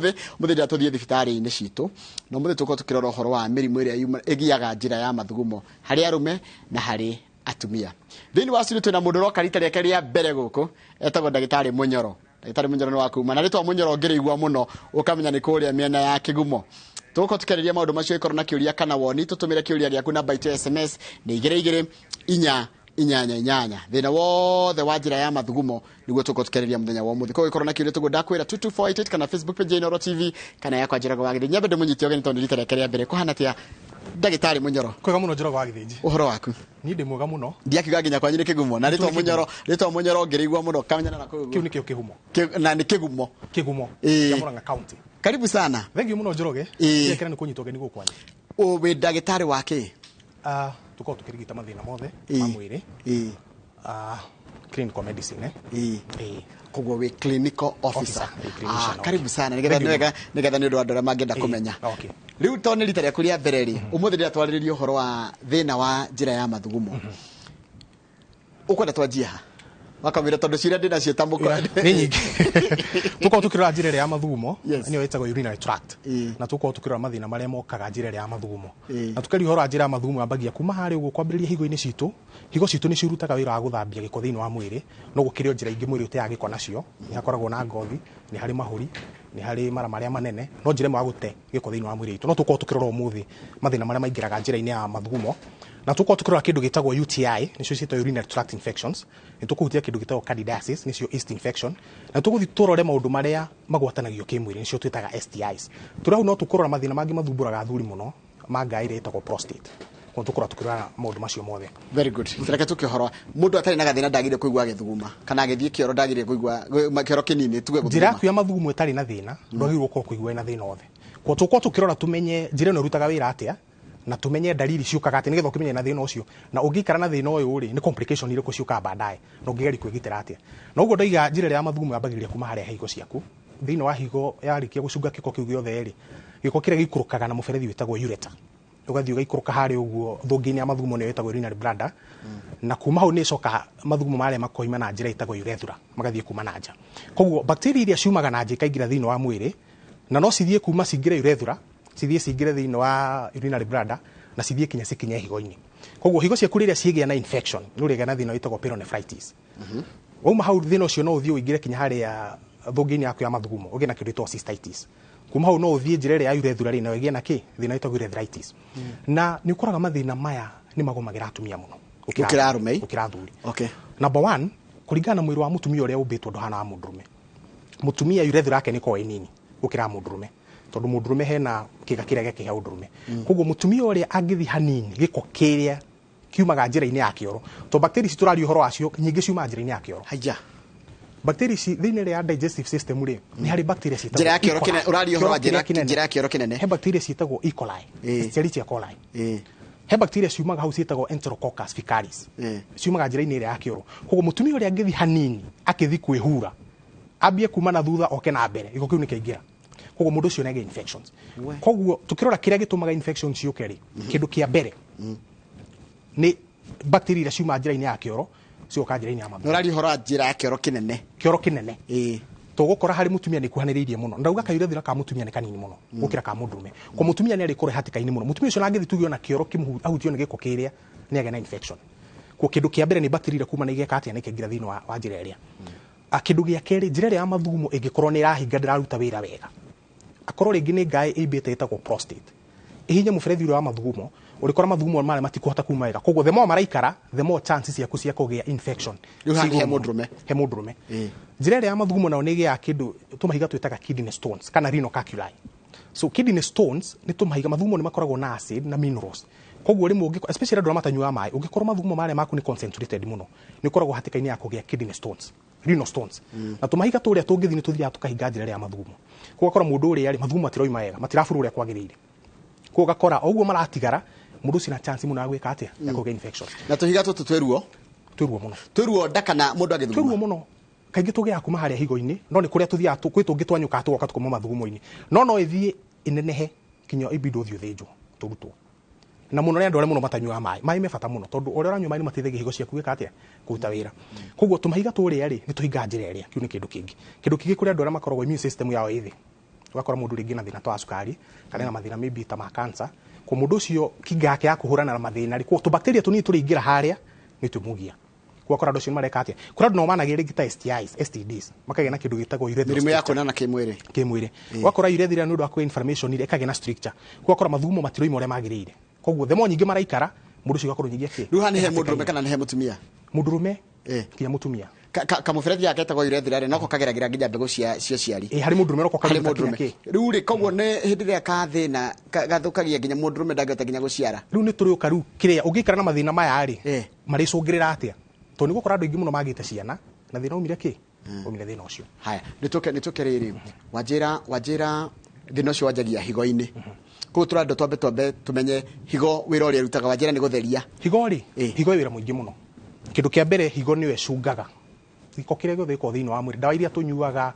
Muthĩ ndĩra tũthiĩ thibitarĩ-inĩ citũ na ũmũthĩ tũkorwo tũkĩrora ũhoro wa mĩrimũ ĩrĩa ĩgiaga njĩra ya mathugumo harĩ arũme na harĩ atumia. Thĩinĩ wa studio twĩna mũndũ ũroka rita rĩake rĩa mbere gũkũ, etagwo ndagĩtarĩ Mũnyoro. Ndagĩtarĩ Mũnyoro nĩ wa kuma na rĩtwa Mũnyoro ũngĩrĩigua mũno ũkamenya nĩ kũrĩa mĩena ya Kĩgumo. Tũgũkorwo tũkĩarĩria maũndũ macio. Ĩkorwo na kĩũria kana woni, tũtũmĩre kĩũria gĩaku. Namba itũ ya SMS nĩ 22488. Thĩna wothe wa njĩra ya mathugumo nĩguo tũkorwo tũkĩarĩria mũthenya wa ũmũthĩ. Koguo ĩkorwo na kĩũria tũguo ndakwĩra, 22488 kana Facebook page ya Inooro TV kana yakwa Njoroge wa Gĩthĩnji. Nyambe ndĩmũnyite ũgeni tondũ nĩ rita rĩake rĩa mbere. Kũhana atĩa, ndagĩtarĩ Mũnyoro? Kwega mũno, Njoroge wa Gĩthĩnji. Ũhoro waku? Niĩ ndĩ mwega mũno. Ndiakiuga nginya kwanyu nĩ Kĩgumo na rĩtwa Mũnyoro. Rĩtwa Mũnyoro ũngĩrĩigua mũno kamenyana na kũu. Kĩu nĩkĩo Kĩhumo. Na nĩ Kĩgumo. Kĩgumo kĩa Murang'a County. Karibu sana. Thank you mũno, Njoroge. Ndĩrekena nĩ kũnyitwo ũgeni gũkũ kwanyu. Wĩ ndagĩtarĩ wa kĩ? Ah, tũkoragwo tũkĩrigita mathĩna mothe ma mwĩrĩ. Ah, clinical medicine, eh? Ĩĩ. Koguo wĩ clinical officer. Officer, clinician, okay. Karibu sana, nĩgetha Thank you. nĩwega, nĩgetha nĩ ũndũ wa andũ arĩa mangĩenda kũmenya. Rĩu tondũ nĩ rita rĩaku rĩa mbere rĩ, ũmũthĩ rĩrĩa twarĩrĩria ũhoro wa thĩna wa njĩra ya mathugumo, ũkwenda twanjie ha wakamwĩra, tondũ ciũria ndĩ nacio ta mũko Nĩ nyingĩ. Tũkoragwo tũkĩrora njĩra ĩrĩa ya mathugumo, nĩyo ĩtagwo urinary tract, na tũkoragwo tũkĩrora mathĩna marĩa mokaga njĩra ĩrĩa ya mathugumo. Na tũkeria ũhoro wa njĩra ya mathugumo yambagia kuma harĩa ũguo kwambĩrĩria higo-inĩ citũ. Higo citũ nĩcio irutaga wĩra wa gũthambia gĩko thĩinĩ wa mwĩrĩ, no gũkĩrĩ o njĩra ingĩ mwĩrĩ ũteaga gĩko nacio. Nĩ hakoragwo na ngothi, nĩ harĩ mahũri, nĩ harĩ mara marĩa manene, no njĩra ĩmwe ya gũte gĩko thĩinĩ wa mwĩrĩ witũ. No tũkorwo tũkĩrora ũmũthĩ mathĩna marĩa maingĩraga njĩra-inĩ ya mathugumo, na tũkorwo tũkĩrora kĩndũ gĩtagwo UTI, nĩcio ciĩtagwo urinary tract infections. Nĩ tũkũhutia kĩndũ gĩtagwo candidiasis, nĩcio yeast infection, na tũgũthiĩ tũrore maũndũ marĩa magwatanagio kĩmwĩrĩ, nĩcio twĩtaga STIs. Tũrĩ hau no tũkũrora mathĩna mangĩ mathumbũraga athuri mũno ma ngaĩ ĩrĩa ĩtagwo prostate. Koguo tũkorwo tũkĩrora maũndũ macio mothe. Very good. Reke tũke ũhoro mũndũ atarĩ na gathĩna ndagĩrĩire kũigua agĩthuguma, kana agĩthiĩ kĩoro ndagĩrĩire kũigua kĩoro kĩnini tuge Njĩra gũthuguma. Yaku ya mathugumo ĩtarĩ na thĩna, ndwagĩrĩirwo gũkorwo kũigua ĩna thĩna othe. Koguo tũkorwo tũkĩrora tũmenye njĩra ĩno ĩrutaga wĩra atĩa, na tũmenye ndariri ciũkaga atĩa, nĩgetha ũkĩmenye na thĩna ũcio, na ũngĩikara na thĩna ũyũ rĩ, nĩ complication irĩkũ ciũkaga baadaye, na ũngĩgeria kwĩgitĩra atĩa. Na ũguo ndoiga, njĩra ĩrĩa ya mathugumo yambagĩrĩria kuma harĩa higo ciaku. Thĩinĩ wa higo, yarĩkia gũcunga gĩko kĩu gĩothe rĩ, gĩko kĩrĩa gĩikũrũkaga na mũberethi wĩtagwo ureter, ũgathiĩ ũgaikũrũka harĩa ũguo thũngĩ-inĩ ya mathugumo, nĩyo ĩtagwo urinary bladder. Na kuma hau nĩ ĩcoka mathugumo marĩa makoima na njĩra ĩtagwo urethra, magathiĩ kuma na nja. Koguo bacteria iria ciumaga na nja ikaingĩra thĩinĩ wa mwĩrĩ, na no cithiĩ kuma cingĩre urethra, cithiĩ cingĩre thĩinĩ wa urinary bladder, na cithiĩ kinya cikinye higo-inĩ. Koguo higo ciaku rĩrĩa ciĩgĩa na infection, nĩ ũrĩgĩa na thĩna wĩtagwo pyelonephritis. Wauma hau, thĩna ũcio no ũthiĩ ũingĩre kinya harĩa thũngĩ-inĩ yaku ya mathugumo, ũgĩe na kĩndũ gĩtagwo cystitis. Kuma hau no ũthiĩ njĩra ĩrĩa ya urethra rĩ, na ũgĩe na kĩ thĩna wĩtagwo urethritis. Na nĩ ũkoraga mathĩna maya nĩ magũmagĩra atumia mũno gũkĩra arũme. Gũkĩra athuri. Number one, kũringana na mwĩrĩ wa mũtumia ũrĩa ũmbĩtwo, ndũhana wa mũndũrũme. Mũtumia urethra yake nĩ ĩkoragwo ĩ nini gũkĩra mũndũrũme, tondũ mũndũrũme hena kĩga kĩrĩa gĩake kĩa ũndũrũme. Koguo mũtumia ũrĩa angĩthiĩ hanini, gĩko kĩrĩa kiumaga njĩra-inĩ ya kĩoro, to bacteria ici tũraria ũhoro wacio nyingĩ ciumaga njĩra-inĩ ya kĩoro. Haya. Bacteria ici thĩinĩ ya digestive system rĩ, nĩ harĩ bacteria ciĩtagwo Njĩra ya kĩoro E. coli. kĩnene, ũraria ũhoro wa Kĩoro kĩrĩa kĩnene. njĩra ya kĩoro kĩnene. He bacteria ciĩtagwo E. coli, Escherichia coli. He bacteria ciumaga hau ciĩtagwo Enterococcus faecalis. Ciumaga njĩra-inĩ ĩrĩa ya kĩoro. Koguo mũtumia ũrĩa angĩthiĩ hanini, akĩthiĩ kwĩhura, ambie kuma na thutha oke na mbere, gĩko kĩu nĩ kĩaingĩra. Koguo mũndũ ũcio nĩagĩa infections. Koguo tũkĩrora kĩrĩa gĩtũmaga infections ciũke rĩ, kĩndũ kĩa mbere nĩ bacteria iria ciuma njĩra-inĩ ya kĩoro cigoka njĩra-inĩ ya Na mathugumo. ũraria ũhoro wa njĩra ya kĩoro kĩnene. Kĩoro kĩnene. Tũgũkora harĩ mũtumia nĩ kuhanĩrĩirie mũno. Ndauga kayurethra ka mũtumia nĩ kanini mũno gũkĩra ka mũndũrũme. Ko mũtumia nĩ arĩkorwo hatĩka-inĩ mũno. Mũtumia ũcio nangĩthiĩ tuge ona kĩoro ahutio nĩ gĩko kĩrĩa, nĩ agĩa na infection. Ko kĩndũ kĩa mbere nĩ bacteria iria kuma na igeka atĩa na ikaingĩra thĩinĩ wa njĩra ĩrĩa. Kĩndũ gĩa kerĩ, njĩra ĩrĩa ya mathugumo ĩngĩkorwo nĩ ĩrahinga, ndĩraruta wĩra wega, akorwo rĩngĩ nĩ ngaĩ ĩimbĩte ĩtagwo prostate, ĩhinye mũberethi ũrĩa wa mathugumo, ũrĩkora mathugumo marĩa matikũhota kuma wega. Koguo the more maraikara, the more chances ciaku cia kũgĩa infection Rĩu haha ciĩ nĩ he igũrũ mũno. mũndũrũme. He mũndũrũme. Njĩra ĩrĩa ya mathugumo nayo nĩ ĩgĩaga kĩndũ tũmahiga twĩtaga kidney stones kana renal calculi. So kidney stones nĩ tũmahiga. Mathugumo nĩ makoragwo na acid na minerals. Koguo rĩmwe especially andũ arĩa matanyuaga maĩ, ũngĩkorwo mathugumo marĩa maku nĩ concentrated mũno, nĩ ũkoragwo hatĩka-inĩ ya kũgĩa kidney stones, renal stones. Na tũmahiga tũrĩa tũngĩthiĩ nĩ tũthiaga tũkahinga njĩra ĩrĩa ya mathugumo. Koguo ũgakora mũndũ ũrĩa rĩ, mathugumo matiroima wega, matirabura ũrĩa kwagĩrĩire. Koguo ũgakora o ũguo maratigara, mũndũ ũcio na chance mũno ya gwĩka atĩa, ya kũgĩa infection. Na tũhiga tũtũ twĩ ruo? Twĩ ruo mũno. Twĩ ruo nda kana mũndũ agĩthuguma? Twĩ ruo mũno. Kaingĩ tũgĩaga kuma harĩa higo-inĩ, no nĩ kũrĩa tũthiaga kwĩ tũngĩ twanyũkaga tũgoka tũkauma mathugumo-inĩ, no no ĩthiĩ ĩnenehe kinya ibindwo ũthiĩ ũthĩnjwo tũrutwo. Na mũno nĩ andũ arĩa mũno matanyuaga maĩ. Maĩ me bata mũno, tondũ ũrĩa ũranyua maĩ nĩ mateithagia higo ciaku gwĩka atĩa, kũruta wĩra. Koguo tũmahiga tũrĩa rĩ, nĩ tũhingaga njĩra ĩrĩa. Kĩu nĩ kĩndũ kĩngĩ. Kĩndũ kĩngĩ, kũrĩ andũ arĩa makoragwo immune system yao ĩ thĩ. Ũgakora mũndũ rĩngĩ na thĩna ta wa cukari kana na mathĩna maybe ta ma cancer, ko mũndũ ũcio kinga yake ya kũhũrana na mathĩna rĩ, tũbacteria tũnini tũrĩingĩra harĩa nĩ twĩmũgia. Ũgakora andũ acio nĩ mareka atĩa, kũrĩ andũ nao managia rĩngĩ ta STIs, STDs, makagĩa na kĩndũ gĩtagwo urethral Mĩrimũ ya stricture. kuonana kĩmwĩrĩ. Kĩmwĩrĩ. Ũgakora urethra nĩ ũndũ wa kwĩ inflammation rĩ, ĩkagĩa na stricture, ũgakora mathugumo matiroima ũrĩa magĩrĩire, koguo themo nyingĩ maraikara mũndũ ũcio ũgakorwo nyingĩ akĩ Rĩu haha nĩ he mũndũrũme kana nĩ he mũtumia? Mũndũrũme nginya mũtumia. Kamũberethi gaka getagwo urethra rĩ, noko kageragĩra nginya mbegũ cia ũciari. Ĩ, harĩ mũndũrũme noko Harĩ karuta nginya mũndũrũme. kĩ. Rĩu rĩ, koguo nĩ hĩndĩ ĩrĩa kathĩna gathũkagia nginya mũndũrũme ndangĩhota nginya gũciara. Rĩu nĩ tũrĩũka rĩu kĩrĩa ũngĩikara na mathĩna maya rĩ, marĩcũngĩrĩra atĩa, tondũ nĩ gũkora andũ aingĩ mũno magĩte ciana na thĩna umire kĩ, umire thĩna ũcio. Haya, nĩ tũke rĩrĩ, wanjĩra thĩna ũcio wanjagia higo-inĩ. Koguo tũrenda twambe tũmenye higo wĩra ũrĩa ĩrutaga. Wanjĩra nĩ gũtheria. Higo rĩ, higo ĩ wĩra mũingĩ mũno. Kĩndũ kĩa mbere, higo nĩyo ĩcungaga gĩko kĩrĩa gĩothe gĩkoragwo thĩinĩ wa mwĩrĩ, ndawa iria tũnyuaga.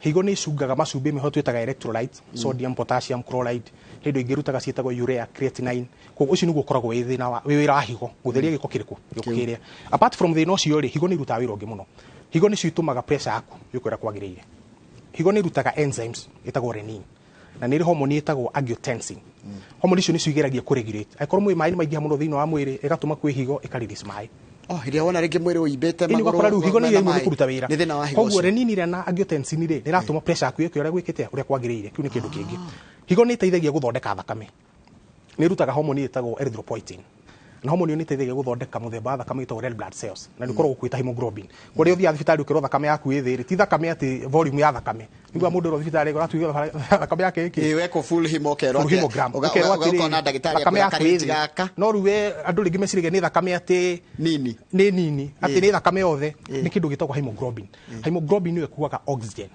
Higo nĩ icungaga macumbĩ meho twĩtaga electrolytes, sodium, potassium, chloride. He indo ingĩ irutaga ciĩtagwo urea, creatinine. Koguo ũcio nĩguo ũkoragwo wĩ thĩna wa wĩ wĩra wa higo, gũtheria gĩko kĩrĩkũ, gĩko kĩrĩa. Apart from thĩna ũcio rĩ, higo nĩ irutaga wĩra ũngĩ mũno. Higo nĩcio itũmaga pressure yaku yũke ũrĩa kwagĩrĩire. Higo nĩ irutaga enzymes ĩtagwo renin, na nĩ ĩrĩ hormone ĩtagwo angiotensin. Hormone icio nĩcio igeragia kũregulate angĩkorwo mwĩ maĩ nĩ maingĩha mũno thĩinĩ wa mwĩrĩ, ĩgatũma kwĩ higo ĩka release maĩ. Oh, hĩndĩ ĩrĩa wona rĩngĩ mwĩrĩ ũimbĩte Ĩni magũrũ ũgakora rĩu higo nĩ mena iraimwo nĩ maĩ. kũruta wĩra. Nĩ thĩna wa higo Koguo ũcio. renin ĩrĩa na angiotensin rĩ, nĩ ĩratũma pressure yaku ĩke ũrĩa gwĩkĩte, ũrĩa kwagĩrĩire. Kĩu nĩ kĩndũ kĩngĩ. Higo nĩ ĩteithagia gũthondeka thakame. Nĩ ĩrutaga hormone ĩtagwo erythropoietin, na hormone ĩyo nĩ ĩteithagia gũthondeka mũthemba wa thakame ĩtagwo red blood cells, na nĩ ũkoragwo ũkuĩta hemoglobin. Kũrĩa ũthiaga thibitarĩ ũkerwo thakame yaku ĩ thĩ rĩ, ti thakame atĩ volume ya thakame. Nĩguo mũndũ ũrĩa thibitarĩ ũratuĩka thakame yake ĩkĩ Ĩ, wekwo full hemo ũkerwo full atĩ- hemogram. Ũkerwo atĩrĩrĩ, ũkona ndagĩtarĩ thakame akwĩra yaku ĩ karĩti thĩ. gaka. No rĩu we andũ rĩngĩ meciragia nĩ thakame atĩ Nini. Nĩ nini, atĩ nĩ thakame yothe. Nĩ kĩndũ gĩtagwo hemoglobin. Hemoglobin nĩyo ĩkuaga oxygen.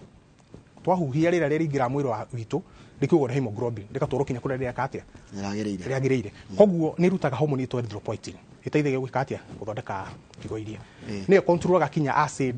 Twahuhia rĩera rĩrĩa rĩingĩra mwĩrĩ wa witũ rĩkuagwo nĩ hemoglobin, rĩgatwarwo kinya kũrĩa rĩreka atĩa, Nĩragĩrĩire. Rĩagĩrĩire. Koguo nĩ ĩrutaga hormone ĩtagwo erythropoietin, ĩteithagia gwĩka atĩa, gũthondeka higo iria. Nĩyo controlaga kinya acid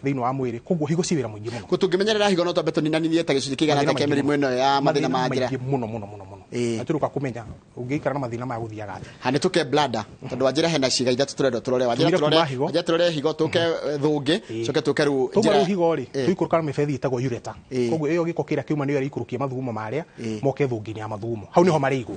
thĩinĩ wa mwĩrĩ. Koguo higo ci wĩra mũingĩ mũno. Ko tũngĩmenyerera higo no twambe tũninanithie ta gĩcunjĩ kĩigana atĩa kĩa mĩrimũ ĩno ya mathĩna ma njĩra? Maingĩ mũno mũno mũno mũno. Na tũrĩũka kũmenya ũngĩikara na mathĩna maya gũthiaga atĩa. Ha, nĩ tũke bladder, tondũ wanjĩra hena ciĩga ithatũ tũrendwo tũrore. Wanjĩra Tumire tũrore kuma higo. Wanjĩra tũrore higo, tũke thũngĩ, coke tũke rĩu Tuma rĩu higo rĩ, tũikũrũka na mĩberethi ĩtagwo ureter. Koguo ĩyo gĩko kĩrĩa kĩuma nĩyo ĩraikũrũkia mathugumo marĩa moke thũngĩ-inĩ ya mathugumo. Hau nĩho marĩigwo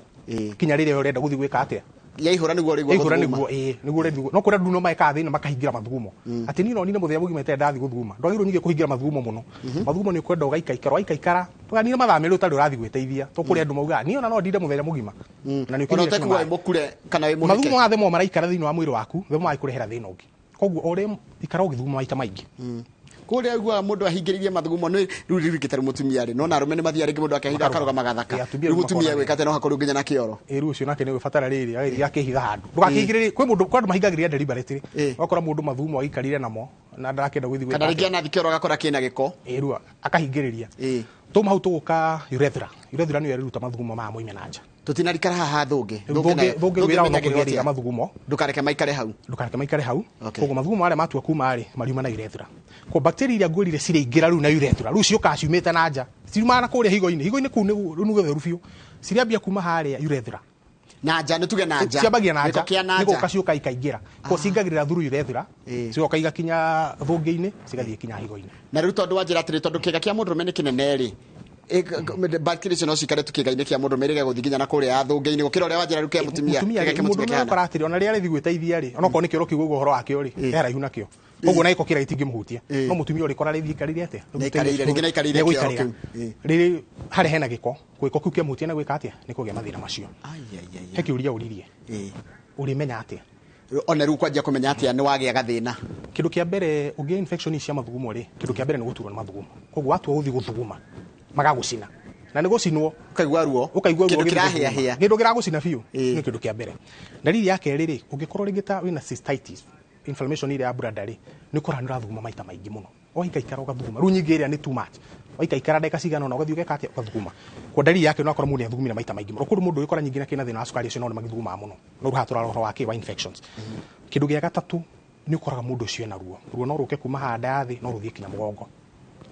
kinya rĩrĩa ũrenda gũthiĩ gwĩka atĩa. Yaihũra nĩguo ũrĩigua Yaihũra gũthuguma. Nĩguo, ĩĩ, nĩguo ũrenda. No kũrĩa andũ no mekaga thĩna makahingĩra mathugumo, atĩ niĩ no nine mũthenya mũgima itarĩ ndathiĩ gũthuguma. Ndwagĩrĩirwo ningĩ kũhingĩra mathugumo mũno. Mathugumo nĩ ũkwenda ũgaikaikara, waikaikara ndũganine mathaa merĩ ũtarĩ ũrathiĩ gwĩteithia. To kũrĩ andũ maugaga niĩ ona no ndinde mũthenya mũgima na nĩ Ona ũkinyire ũtekugua kinya wĩ mũkure kana wĩ mũhĩke. Mathugumo maya themo maraikara thĩinĩ wa mwĩrĩ waku, themo magĩkũrehera thĩna ũngĩ. Koguo o ũrĩa ikara ũgĩthuguma maita maingĩ. Kũrĩa ũiguaga mũndũ ahingĩrĩirie mathugumo nĩ rĩu rĩngĩ tarĩ mũtumia rĩ, nona arũme nĩ mathiaga rĩngĩ mũndũ akahinda akarũgama gathaka. Ĩ, atumia Rĩu rĩu mũtumia makoragwo gwĩka atĩa? No hakorwo nginya na kĩoro. Ĩ, rĩu ũcio nake nĩ gwĩbatara rĩrĩ agĩthiĩ akĩhitha handũ. Ndũgakĩhingĩrĩrie. Kwĩ mũndũ, kwĩ andũ mahingagĩrĩria deliberately. Ũgakora mũndũ mathugumo aikarire namo na ndarakĩenda gũthiĩ Kana gwĩka rĩngĩ anathi kĩoro agakora kĩna gĩko. Ĩ, rĩu akahingĩrĩria. Tuma hau tũgũka urethra. Urethra nĩyo ĩruta mathugumo maya moime na nja. Tũtinarikara haha thũngĩ. Rĩu thũngĩ wĩra wao no ĩmenyagĩrĩrwo kũrĩa atĩa? mathugumo. Ndũkareke maikare hau. Ndũkareke maikare hau. Koguo mathugumo marĩa matua kuma rĩ, mariuma na urethra. Ko bacteria iria ngwĩrire ciraingĩra rĩu na urethra, rĩu ciũkaga ciumĩte na nja, ciumaga na kũrĩa higo-inĩ. Higo-inĩ kũu nĩ gũtheru biũ, cirambia kuma harĩa urethra. Na nja, nĩ tuge na nja. Ciambagia na Gĩko nja. kĩa na Nĩ nja. gũka ciũka ikaingĩra ko cingagĩrĩra through urethra, cigoka igakinya thũngĩ-inĩ, cigathiĩ kinya higo-inĩ. Na rĩu tondũ wanjĩra atĩrĩ, tondũ kĩga kĩa mũndũrũme nĩ kĩnene rĩ, bacteria icio no cikare tu kĩga-inĩ kĩa mũndũrũme rĩge gũthiĩ nginya na kũrĩa ya thũngĩ-inĩ gũkĩra ũrĩa wanjĩra rĩu kĩa mũtumia. Mũtumia Kĩga rĩ, kĩa mũndũ mũtumia ũrĩa kĩhana ũkora atĩrĩ, ona rĩrĩa arĩthiĩ gwĩteithia rĩ, onokorwo nĩ kĩoro kĩu ũguo ũhoro wakĩo rĩ, he haraihu nakĩo, koguo na gĩko kĩrĩa gĩtingĩmũhutia. No mũtumia ũrĩkora rĩthiĩ ikarĩire atĩa? Nĩaikarĩire, rĩngĩ nĩaikarĩire kĩoro Nĩegũikarĩra. kĩu. Rĩrĩ harĩa hena gĩko, gĩko kĩu kĩamũhutia na gwĩka atĩa, nĩ kũgĩa mathĩna macio. Ai, ai, ai, He kĩũria ũririe, ũrĩmenya atĩa? Ona rĩu kwanjia kũmenya atĩa nĩ wagĩa gathĩna? Kĩndũ kĩa mbere, ũngĩa infection ici cia mathugumo rĩ, kĩndũ kĩa mbere nĩ gũturwo nĩ mathugumo. Koguo watua gũthiĩ gũthuguma, magagũcina, na nĩ gũcinwo. Ũkaigua ruo. Ũkaigua ruo Kĩndũ ũgĩthiĩ kĩrahĩahĩa. gũthuguma. Kĩndũ kĩragũcina biũ. Nĩ kĩndũ kĩa mbere. Ndariri ya kerĩ rĩ, ũngĩkorwo rĩngĩ ta wĩna cystitis, inflammation ĩrĩa ya bladder rĩ, nĩ ũkoraga nĩ ũrathuguma maita maingĩ mũno, waikaikara ũgathuguma. Rĩu nyingĩ ĩrĩa nĩ too much, waikaikara ndagĩka cigana ũna ũgathiĩ ũgeka atĩa, ũgathuguma. Kwa ndariri yake no akora mũndũ nĩ athugumire maita maingĩ mũno. Kũrĩ mũndũ ũgĩkora nyingĩ na kĩna thĩna wa cukari, ũcio no nĩ magĩthugumaga mũno. No rĩu haha tũrarora ũhoro wa kĩ, wa infections. Kĩndũ gĩa gatatũ, nĩ ũkoraga mũndũ ũcio ena ruo. Ruo no rũke kuma haha nda ya thĩ, no rũthiĩ kinya mũgongo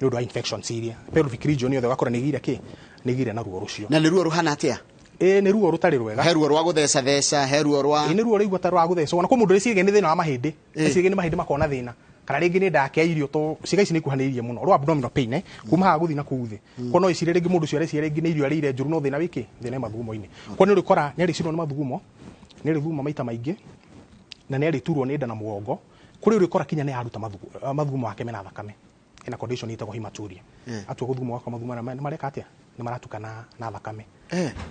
nĩ ũndũ wa infections iria pelvic region yothe, ũgakora nĩ ĩgĩire kĩ, nĩ ĩgĩire na ruo rũcio. Na nĩ ruo ruhana atĩa? Ĩ, nĩ ruo rũtarĩ rwega. He ruo rwa gũthecatheca, he ruo rwa Ĩ, nĩ ruo rũigua ta rwa gũthecwo. Ona kwĩ mũndũ rĩciria nĩ thĩna wa mahĩndĩ, rĩciria nĩ mahĩndĩ makona thĩna. Kana rĩngĩ nĩ nda yake ya irio to ciĩga ici nĩ ikuhanĩrĩirie mũno. Rĩu abdominal pain kuma haha gũthiĩ na kũu thĩ. Kwa no ĩcire rĩngĩ mũndũ ũcio areciria rĩngĩ nĩ irio arĩire njũru no thĩna wĩkĩ? Thĩna wĩ mathugumo-inĩ. Kwa nĩ ũrĩkora nĩ arĩcinwo nĩ mathugumo, nĩ arĩthuguma maita maingĩ na nĩ arĩturwo nĩ nda na mũgongo. Kũrĩ ũrĩkora kinya nĩ aruta mathugumo make mena thakame. Ena condition ĩtagwo hematuria. Atua gũthuguma ũgakora mathugumo marĩa nĩ mareka atĩa? Nĩ maratukana na thakame.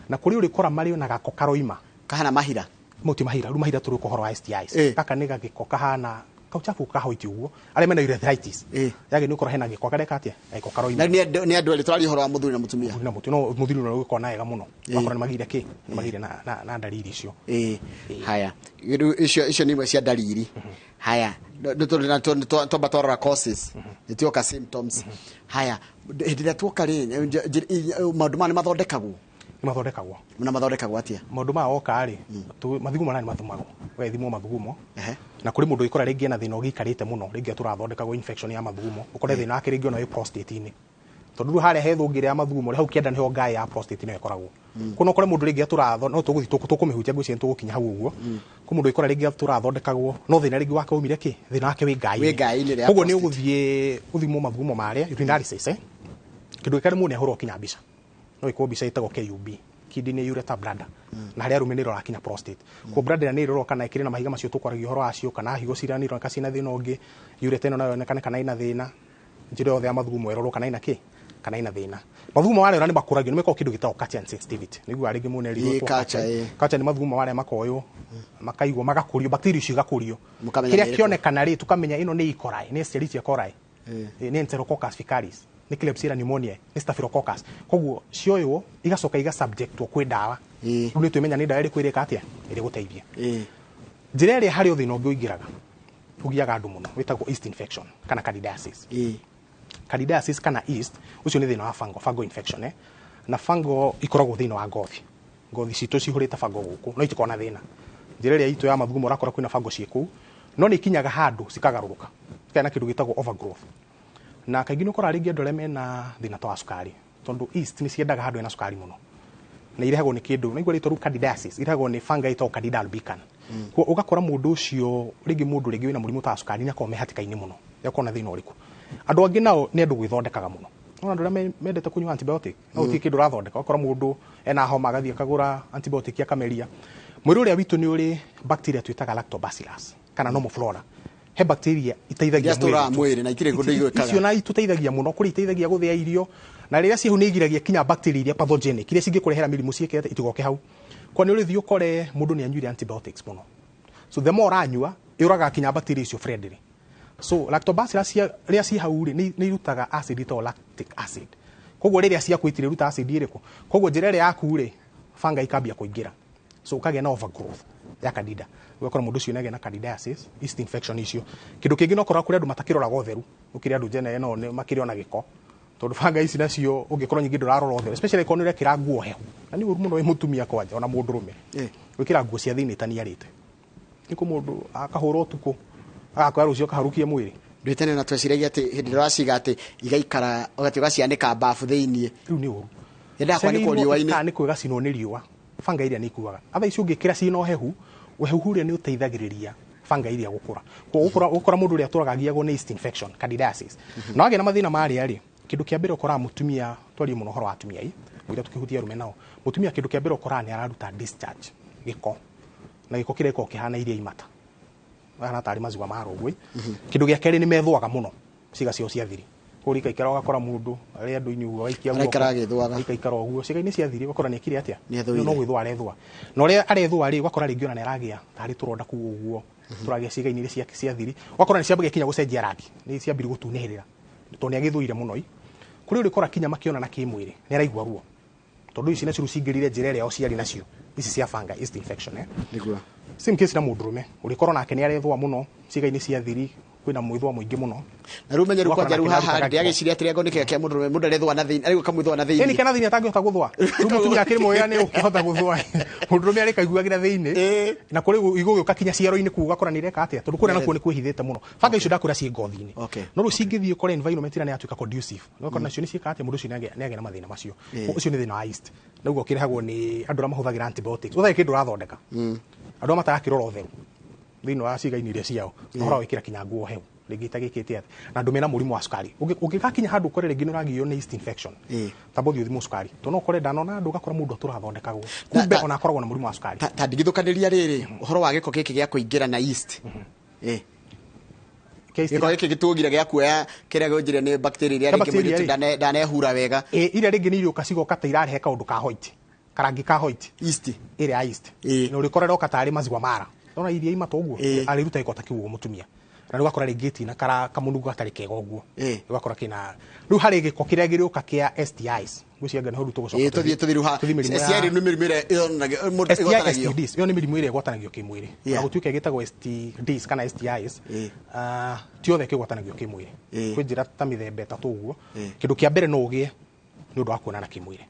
Na kũrĩ ũrĩkora marĩ ona gako karoima. Kahana mahira. Mau ti mahira, rĩu mahira tũrĩ ũhoro wa STIs. Gaka nĩ gagĩko kahana kauchafu kahoiti ũguo arĩa mena urethritis. Yage nĩ ũkora hena gĩko kareka atĩa? Gĩko karoima. Na nĩ andũ erĩ tũraria ũhoro wa mũthuri na mũtumia. Mũthuri na mũtumia, no mũthuri no ũgĩkorwo na wega mũno. Ũgakora nĩ magire kĩ? Nĩ magire na ndariri icio. Haya. Rĩu icio nĩ imwe cia ndariri. Haya, twamba twarora causes, nĩ tuoka symptoms. Haya, hĩndĩ ĩrĩa tuoka rĩ, maũndũ maya nĩ mathondekagwo? Nĩ mathondekagwo. Na mathondekagwo atĩa? Maũndũ maya woka rĩ, mathugumo maya nĩ mathimagwo. Ũgagĩthimwo mathugumo. Na kũrĩ mũndũ ũgĩkora rĩngĩ ena thĩna ũgĩikarĩte mũno, rĩngĩ atũrathondekagwo infection ya mathugumo, ũkore thĩna wake rĩngĩ ona wĩ prostate-inĩ. Tondũ rĩu harĩa he thũngĩrĩ ya mathugumo, hau kĩanda nĩho ngaĩ ya prostate nĩyo ĩkoragwo. Koguo no ũkore mũndũ rĩngĩ atũratho, no tũgũthiĩ tũkũmĩhutia ngwĩciria nĩtũgũkinya hau ũguo. Kũrĩ mũndũ ũgĩkora rĩngĩ atũrathondekagwo, no thĩna rĩngĩ wake waumire kĩ? Thĩna wake wĩ ngaĩ-inĩ. Wĩ ngaĩ-inĩ ya Koguo nĩ prostate. ũgũthiĩ ũthimwo mathugumo marĩa, urinalysis, Kĩndũ gĩkĩ mũndũ nĩ ahũrwo kinya mbica. No ĩkorwo mbica ĩtagwo KUB, kidney ureter bladder. Na harĩa arũme nĩ ĩroraga kinya prostate. Koguo bladder ĩrĩa nĩ ĩrorwo kana ĩkĩrĩ na mahiga macio tũkwaragia ũhoro wacio, kana higo ciria nĩ ironeka ciĩna thĩna ũngĩ, ureter ĩno nayo yonekane kana ĩna thĩna, njĩra yothe ya mathugumo ĩrorwo kana ĩna kĩ? Kana ĩna thĩna. Mathugumo marĩa ona nĩ makũragio, nĩ mekagwo kĩndũ gĩtagwo culture and sensitivity. Nĩguo rĩngĩ mũndũ nĩerĩgwo Ĩĩ, culture, ĩĩ. Culture nĩ mathugumo marĩa makoywo, makaigwo, magakũrio, bacteria icio igakũrio. Mũkamenya Kĩrĩa nĩ ĩrĩkũ. kĩonekana rĩ, tũkamenya ĩno nĩ E. coli, nĩ Escherichia coli. Nĩ Enterococcus faecalis, nĩ Klebsiella pneumoniae, nĩ Staphylococcus. Koguo cioywo igacoka igasubjectwo kwĩ ndawa. Rĩu nĩ twĩmenya nĩ ndawa ĩrĩkũ ĩrĩka atĩa? Ĩrĩgũteithia. Njĩra ĩrĩa harĩ o thĩna ũngĩ ũingĩraga, ũgiaga andũ mũno, wĩtagwo yeast infection kana candidiasis. Candidiasis kana yeast, ũcio nĩ thĩna wa fungal, fungal infection, Na fungal ikoragwo thĩinĩ wa ngothi. Ngothi citũ cihũrĩte fungal gũkũ, no itikoragwo na thĩna. Njĩra ĩrĩa itũ ya mathugumo ũrakora kwĩna fungal ciĩ kũu, no nĩ ikinyaga handũ cikagarũrũka. Cikagĩa na kĩndũ gĩtagwo overgrowth. Na kaingĩ nĩ ũkoraga rĩngĩ andũ arĩa mena thĩna ta wa cukari, tondũ yeast nĩ ciendaga handũ hena cukari mũno. Na irehagwo nĩ kĩndũ, naigua rĩtwa rĩu candidiasis, irehagwo nĩ fungi ĩtagwo Candida albicans. Koguo ũgakora mũndũ ũcio, rĩngĩ mũndũ rĩngĩ wĩna mũrimũ ta wa cukari nĩ akoragwo me hatĩka-inĩ mũno, nĩ akoragwo na thĩna ũrĩkũ. Andũ angĩ nao nĩ andũ gwĩthondekaga mũno. No andũ arĩa mendete kũnyua antibiotic, no gũtirĩ kĩndũ ũrathondeka, ũgakora mũndũ ena homa agathiĩ akagũra antibiotic akameria. Mwĩrĩ ũrĩa witũ nĩ ũrĩ bacteria twĩtaga lactobacillus kana normal flora. He bacteria iteithagia Iria citũraga mwĩrĩ witũ. mwĩrĩ na itirĩ kũndũ igwĩkaga. Icio na itũteithagia mũno, kũrĩ iteithagia gũthĩa irio, na rĩrĩa ciĩ hau nĩ igiragia kinya bacteria iria pathogenic, iria cingĩkũrehera mĩrimũ ciĩke atĩa, itigoke hau. Kwa nĩ ũrĩthiĩ ũkore mũndũ nĩ anyuire antibiotics mũno. So the more ũranyua, yũragaga kinya bacteria icio friendly. So lactobacillus rĩrĩa ciĩ hau rĩ, nĩ irutaga acid ĩtagwo lactic acid. Koguo rĩrĩa ciaku itirĩruta acid ĩrĩkũ? Koguo njĩra ĩrĩa yaku rĩ, fungi ikambia kũingĩra. So ũkagĩa na overgrowth ya candida. Ũgakora mũndũ ũcio nĩagĩa na candidiasis, yeast infection icio. Kĩndũ kĩngĩ no ũkora kũrĩ andũ matakĩroraga ũtheru. Gũkĩrĩ andũ njena ĩno nĩ makĩrĩ ona gĩko. Tondũ fungi ici nacio ũngĩkorwo nyingĩ ndũrarora ũtheru, especially korwo nĩ ũrekĩra nguo hehu. Na nĩ ũru mũno wĩ mũtumia kwanja ona mũndũrũme. Gwĩkĩra nguo cia thĩinĩ itaniarĩte. Nĩ kũ mũndũ akahũra ũtukũ, agakoya rũciũ akaharũkia mwĩrĩ. Ndĩ tene na tweciragia atĩ hĩndĩ ĩrĩa ũraciga atĩ igaikara, ũgathiĩ ũgacianĩka bafu thĩinĩ. Rĩu nĩ ũru. Yendaga kwanĩkwo Ciagĩrĩirwo riũa-inĩ. ikanĩkwo igacinwo nĩ riũa. Fungi iria nĩ ikuaga. Atha icio ũngĩkĩra ciĩna ũhehu, ũhehu ũrĩa nĩ ũteithagĩrĩria fungi iria gũkũra. Koguo ũgũkora mũndũ ũrĩa atũraga agiagwo nĩ yeast infection, candidiasis. Na wagĩa na mathĩna marĩa rĩ, kĩndũ kĩa mbere ũkoraga mũtumia, twarie mũno ũhoro wa atumia ĩ, mũira tũkĩhutia arũme nao. Mũtumia kĩndũ kĩa mbere ũkoraga nĩ araruta discharge, gĩko. Na gĩko kĩrĩa gĩkoragwo kĩhana iria imata. Mahana tarĩ maziwa ma rũgwe. Kĩndũ gĩa kerĩ nĩ methũaga mũno, ciĩga ciao cia thiri. Koguo rĩikaikara ũgakora mũndũ arĩ andũ-inĩ ũguo, agaikia guoko. Araikara agĩthũaga. Agaikara ũguo. Ciĩga-inĩ cia thiri ũgakora nĩ ekire atĩa? Nĩ ethũire. No gwĩthũa arethũa. Na ũrĩa arethũa rĩ, ũgakora rĩngĩ ona nĩ aragĩa tarĩ tũronda kũu ũguo. Tũragĩa ciĩga-inĩ iria cia thiri. Ũgakora nĩ ciambagia kinya gũcenjia rangi. Nĩ ciambirie gũtunĩhĩrĩra. Tondũ nĩ agĩthũire mũno ĩ. Kũrĩ ũrĩkora kinya makĩonana kĩmwĩrĩ, nĩ araigua ruo. Tondũ ici nacio rĩu cingĩrire njĩra ĩrĩa yao ciarĩ nacio. Ici cia fungi, yeast infection, Nĩguo. Same case na mũndũrũme, ũrĩkorwo nake nĩ arethũa mũno, ciĩga-inĩ cia thiri, kwĩna mwĩthũa mũingĩ mũno. Na rĩu menye rĩu Ũgakora kwanja rĩu nake haha nĩarutaga gĩko. ndĩagĩciria atĩrĩ angorwo nĩ kĩga kĩa mũndũrũme, mũndũ arethũa na thĩinĩ, arĩgũka mwĩthũa na thĩinĩ. Ĩni kana thĩinĩ atangĩhota gũthũa. Rĩu mũtumia akĩrĩ mwega nĩ ũkĩhota gũthũa. Mũndũrũme arĩkaiguagĩra thĩinĩ. Na kũrĩ igũgĩũka kinya ciaro-inĩ kũu ũgakora nĩ ireka atĩa? Tondũ kũrĩa nakuo nĩ kwĩhithĩte mũno. Banga icio ndakwĩra ciĩ ngothi-inĩ. No rĩu cingĩthiĩ ũkore environment ĩrĩa nĩ yatuĩka conducive. Ũgakora nacio nĩ ciĩka atĩa? Mũndũ ũcio nĩagĩa na mathĩna macio. Ũcio nĩ thĩna wa yeast. Na ũguo ũkĩrehagwo nĩ andũ arĩa mahũthagĩra antibiotics. Ũtarĩ kĩndũ ũrathondeka. Andũ arĩa matarakĩrora ũtheru thĩinĩ wa ciĩga-inĩ iria ciao. Ũhoro wa gwĩkĩra kinya nguo hehu. Rĩngĩ itagĩkĩte atĩ na andũ mena mũrimũ wa cukari. Ũngĩgakinya handũ ũkore rĩngĩ nĩ ũragio nĩ yeast infection, tamba ũthiĩ ũthimwo cukari, tondũ no ũkore ndanona andũ ũgakora mũndũ atũrathondekagwo, kumbe ona akoragwo na mũrimũ wa cukari. Ta ndigithũkanĩria rĩrĩ ũhoro wa gĩko gĩkĩ gĩa kũingĩra na yeast. Gĩko gĩkĩ gĩtũgire gĩa kuoya kĩrĩa gũnjĩre nĩ bacteria iria Kĩa rĩngĩ bacteria mũirĩtu rĩ. ndanehura wega. Iria rĩngĩ nĩ irĩũka cigoka ta irarehe kaũndũ ka white, karangi ka white. Yeast. Ĩrĩa ya yeast. Na ũrĩkora ĩroka tarĩ maziwa mara. Nona iria imata ũguo, arĩruta gĩko ta kĩu ũguo mũtumia. Na rĩu ũgakora rĩngĩ ĩtina kamũnungo gatarĩ kega ũguo. Ũgakora kĩna rĩu harĩ gĩko kĩrĩa gĩrĩũka kĩa STIs. Ngwĩciria nĩ hau rĩu tũgũcoka. Tũthiĩ rĩu ha Tũthiĩ mĩrimũ ya STI nĩ mĩrimũ ĩrĩa ĩonanagia mũndũ STI, ĩgwatanagio. STDs, ĩyo nĩ mĩrimũ ĩrĩa ĩgwatanagio kĩmwĩrĩ. Yeah. Na gũtuĩka ĩgĩtagwo STDs kana STIs, ti othe kĩgwatanagio kĩmwĩrĩ. Kwĩ njĩra ta mĩthemba ĩtatũ ũguo. Kĩndũ kĩa mbere no ũgĩe nĩ ũndũ wa kuonana kĩmwĩrĩ.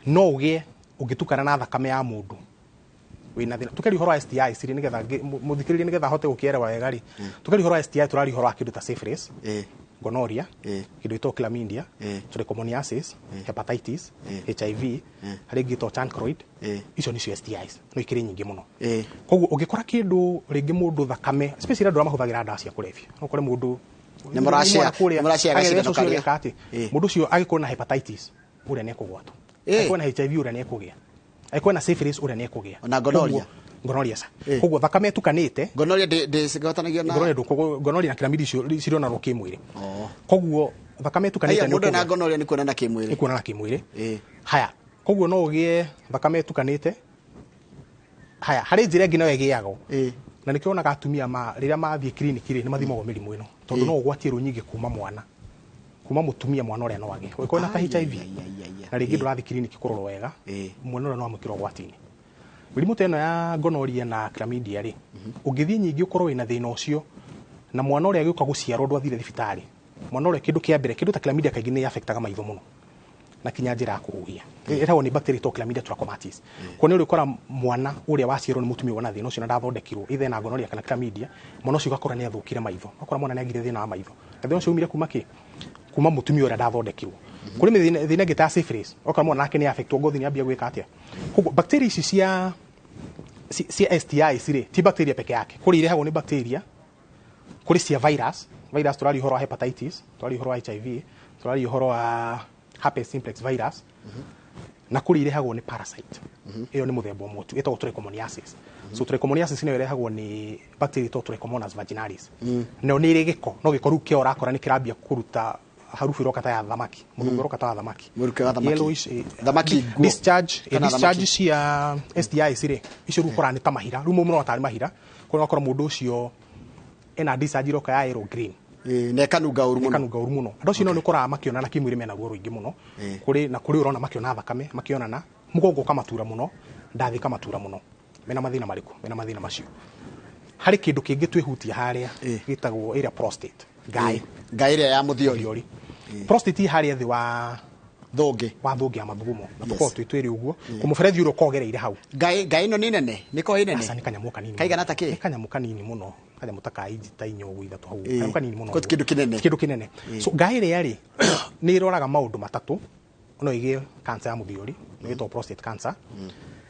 No ũgĩe ũngĩtukana na thakame ya mũndũ wĩna thĩna. Tũkĩaria ũhoro wa STIs rĩ, nĩgetha mũthikĩrĩria nĩgetha ahote gũkĩerewa wega rĩ, tũkĩaria ũhoro wa STI tũraria ũhoro wa kĩndũ ta syphilis, gonorrhea, kĩndũ gĩtagwo chlamydia, trichomoniasis, hepatitis, HIV, harĩ ĩngĩ ĩtagwo chancroid. Icio nĩcio STIs, no ikĩrĩ nyingĩ mũno. Koguo ũngĩkora kĩndũ rĩngĩ mũndũ thakame, especially andũ arĩa mahũthagĩra ndawa cia kũrebia, no ũkore mũndũ Nĩ mũrashare, kũrĩa, nĩ mũrashare agerera gacindano ũcio karĩa. ũreka atĩ, mũndũ ũcio agĩkorwo na hepatitis, ũrĩa nĩekũgwatwo. Angĩkorwo na HIV, ũrĩa nĩekũgĩa. Angĩkorwo na syphilis, ũrĩa nĩekũgĩa. Ona gonorrhea. Koguo, gonorrhea ca. Eh. Koguo thakame ĩtukanĩte, Gonorrhea ndĩgwatanagio na gonorrhea ndũkũgũ- gonorrhea na chlamydia icio cironanwo kĩmwĩrĩ. Oh. Koguo thakame ĩtukanĩte Aya nĩ mũndũ na ũkũgĩa. gonorrhea nĩ kuonana kĩmwĩrĩ. Nĩ kuonana kĩmwĩrĩ. Haya. Koguo no ũgĩe thakame ĩtukanĩte. Haya, harĩ njĩra ĩngĩ nayo ĩgĩagwo. Na nĩkĩo wonaga atumia rĩrĩa mathiĩ kiriniki rĩ, nĩ mathimagwo mĩrimũ ĩno. Tondũ no ũgwatie rũnyingĩ kuma mwana. Kuma mũtumia mwana ũrĩa no agĩe. Ũngĩkorwo na ta Ai, HIV, ai, ai, ai, ai. na rĩngĩ ndũrathiĩ kiriniki kũrorwo wega, mwana ũrĩa no amũkĩre ũgwati-inĩ. Mĩrimũ ta ĩno ya gonorrhea na chlamydia rĩ, ũngĩthiĩ nyingĩ ũkorwo wĩna thĩna ũcio, na mwana ũrĩa agĩũka gũciarwo ndwathire thibitarĩ, mwana ũrĩa kĩndũ kĩa mbere, kĩndũ ta chlamydia kaingĩ nĩ affectaga maitho mũno na kinya njĩra ya kũhuhia. Ĩrehagwo nĩ bacteria ĩtagwo chlamydia trachomatis. Kuona nĩ ũrĩkora mwana ũrĩa waciarwo nĩ mũtumia wona thĩna ũcio na ndathondekirwo, either ena gonorrhea kana chlamydia, mwana ũcio ũgakora nĩ athũkire maitho. Ũgakora mwana nĩ agire thĩna wa maitho. Na thĩna ũcio umire kuma kĩ? Kuma mũtumia ũrĩa ndathondekirwo. Kũrĩ thĩna ĩngĩ ta syphilis, ũgakora mwana nake nĩ affectwo, ngothi nĩ ambia gwĩka atĩa. Koguo bacteria ici cia STIs rĩ, ti bacteria peke yake. Kũrĩ irehagwo nĩ bacteria, kũrĩ cia virus. Virus tũraria ũhoro wa hepatitis, tũraria ũhoro wa HIV, tũraria ũhoro wa herpes simplex virus, na kũrĩ irehagwo nĩ parasite. Ĩyo nĩ mũthemba ũmwe tu, ĩtagwo trichomoniasis. So trichomoniasis nĩyo ĩrehagwo nĩ bacteria ĩtagwo Trichomonas vaginalis. Nayo nĩ ĩrĩ gĩko, no gĩko rĩu kĩo ũrakora nĩ kĩrambia kũruta harufu ĩroka ta ya thamaki, mũnungo ũroka ta wa thamaki. Mũrukĩ wa thamaki. Yellowish, Thamaki nguo. discharge, Kana discharge thamaki. cia STIs rĩ, icio rĩu ũkoraga nĩ ta mahira. Rĩu mũmũrona tarĩ mahira, kũrĩa ũgakora mũndũ ũcio ena discharge iroka ya yellow green. Na ĩkanunga ũru mũno. Ĩkanunga ũru mũno. Andũ acio nao nĩ ũkoraga makĩonana kĩmwĩrĩ mena ruo rũingĩ mũno. Kũrĩ na kũrĩ ũrona makĩona thakame, makĩonana, mũgongo ũkamatura mũno, ndathi ĩkamatura mũno. Mena mathĩna marĩkũ? Mena mathĩna macio. Harĩ kĩndũ kĩngĩ twĩhutia harĩa, gĩtagwo ĩrĩa prostate. Ngaĩ. Ngaĩ ĩrĩa ya mũthiori. Mũthiori. Prostate ĩ harĩa thĩ wa Thũngĩ. Wa thũngĩ ya mathugumo. Na Yes. tũkoragwo twĩ twĩrĩ ũguo. Kũmũberethi ũrĩa ũkoragwo ũgereire hau. Ngaĩ ĩno nĩ nene? Nĩ koragwo ĩ nene? Aca, nĩ kanyamũ kanini. Kaigana ta kĩ? Nĩ kanyamũ kanini mũno. Kanyamũ ta ka inji ta inya ũguo ithatũ hau. Kanyamũ kanini mũno. Ko ti kĩndũ kĩnene? Ti kĩndũ kĩnene. So ngaĩ ĩrĩa rĩ, nĩ ĩroraga maũndũ matatũ. No ĩgĩe cancer ya mũthiori, nĩ ĩtagwo prostate cancer.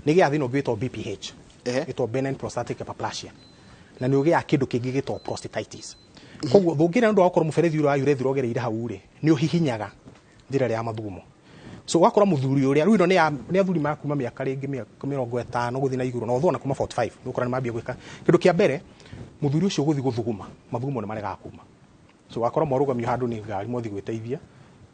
Nĩ ĩgĩaga thĩna ũngĩ wĩtagwo BPH. Ĩtagwo benign prostatic hyperplasia. Na nĩ ũgĩaga kĩndũ kĩngĩ gĩtagwo prostatitis. Koguo thũngĩ ĩrĩa nĩ ũndũ wa gũkorwo mũberethi ũrĩa wa urethra ũgereire hau rĩ, nĩ ũhihinyaga njĩra ĩrĩa ya mathugumo. So ũgakora mũthuri ũrĩa, rĩu ĩno nĩ athuri ma kuma mĩaka rĩngĩ mĩaka mĩrongo ĩtano gũthiĩ na igũrũ, na ũthona kuma 45, nĩ ũkora nĩ mambia gwĩka. Kĩndũ kĩa mbere, mũthuri ũcio gũthiĩ gũthuguma, mathugumo nĩ maregaga kuma. So ũgakora mwarũgamio handũ nĩ ngari, mwathiĩ gwĩteithia,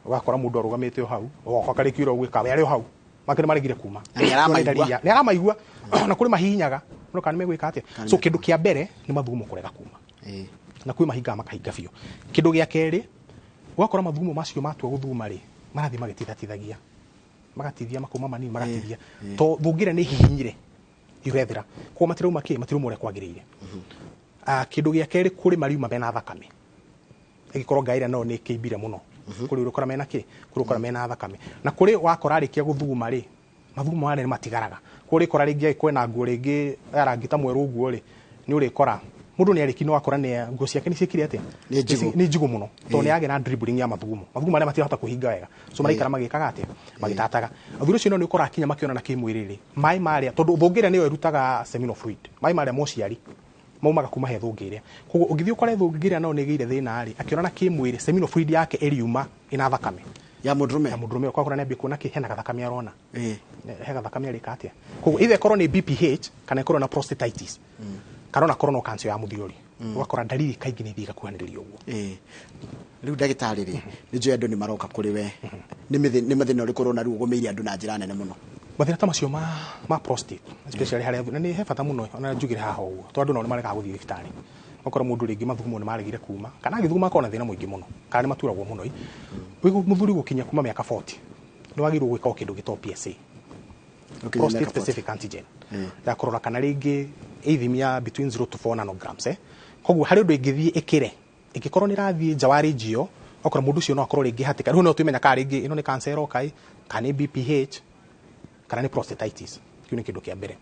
ũgakora mũndũ arũgamĩte o hau, ũgoka karĩkia ũrĩa ũgwĩka, we arĩ o hau, make nĩ maregire kuma. Na nĩ aramaigua. Nĩ aramaigua. Na kũrĩ mahihinyaga, no kana nĩ megwĩka atĩa. So kĩndũ kĩa mbere nĩ mathugumo kũrega kuma. Na kwĩ mahinga makahinga biũ. Kĩndũ gĩa kerĩ, ũgakora mathugumo macio matua gũthuguma rĩ, marathiĩ magĩtithatithagia. Magatithia makauma manini, magatithia. To thũngĩra nĩ hihinyire urethra. Koguo matirauma kĩ? Matirauma ũrĩa kwagĩrĩire. Kĩndũ gĩa kerĩ, kũrĩ mariuma mena thakame. Ĩgĩkorwo ngaĩ ĩrĩa nayo nĩ ĩkĩimbire mũno. Kũrĩ ũrĩa ũkora mena kĩ? Kũrĩ ũkora mena thakame. Na kũrĩ wakora arĩkia gũthuguma rĩ, mathugumo marĩa nĩ matigaraga. Kũrĩ ũrĩkora rĩngĩ angĩkorwo ena nguo rĩngĩ ya rangi ta mwerũ ũguo rĩ, nĩ ũrĩkora mũndũ nĩ arĩki no akora nĩ nguo ciake nĩ ciĩkire atĩa? Nĩ njigũ. Nĩ njigũ mũno. Tondũ nĩ yagĩa na dribbling ya mathugumo. Mathugumo marĩa matirahota kũhinga wega. So maraikara magĩkaga atĩa? Magĩtataga. Athuri acio nĩ ũkora akinya makĩonana kĩmwĩrĩ rĩ, maĩ marĩa, tondũ thũngĩ ĩrĩa nĩyo ĩrutaga seminal fluid, maĩ marĩa ma ũciari Maumaga kuma he thũngĩ ĩrĩa. Koguo ũngĩthiĩ ũkore thũngĩ ĩrĩa nayo nĩ ĩgĩire thĩna rĩ, akĩonana kĩmwĩrĩ, seminal fluid yake ĩriuma ĩna thakame. Ya mũndũrũme. Ya mũndũrũme, ũkakora nĩ ambia kuona kĩ hena gathakame arona. He gathakame arĩka atĩa. Koguo either ĩkorwo nĩ BPH kana ĩkorwo na prostatitis. Kana ona korwo no cancer ya mũthiori. Ũgakora ndariri kaingĩ nĩ ithiĩ igakuhanĩrĩria ũguo. Rĩu ndagĩtarĩ rĩ, nĩ njũĩ andũ nĩ maroka kũrĩ we. Nĩ mathĩna ũrĩkũ ũrona rĩu ũgũmĩire andũ na njĩra nene mũno? Mathĩna ta macio ma prostate, especially harĩa na nĩ he bata mũno ona njugire haha ũguo, tondũ andũ nao nĩ maregaga gũthiĩ thibitarĩ. Okorwo mũndũ rĩngĩ mathugumo nĩ maregire kuma, kana agĩthuguma akorwo na thĩna mũingĩ mũno, kana nĩ maturagwo mũno ĩ. Wĩ mũthuri gũkinya kuma mĩaka 40, nĩ wagĩrĩirwo gwĩka o kĩndũ gĩtagwo PSA. Gũkinya Prostate mĩaka 40. specific antigen. Ya kũrora kana rĩngĩ ithimi ya between 0 to 4 nanograms, eh. Koguo harĩ ũndũ ĩngĩthiĩ ĩkĩre, ĩngĩkorwo nĩ ĩrathiĩ nja wa range ĩyo, okorwo mũndũ ũcio no akorwo rĩngĩ hatĩka. Rĩu no twĩmenya kana rĩngĩ ĩno nĩ cancer ĩroka ĩ, kana nĩ BPH, kana nĩ prostatitis. Kĩu nĩ kĩndũ kĩa mbere.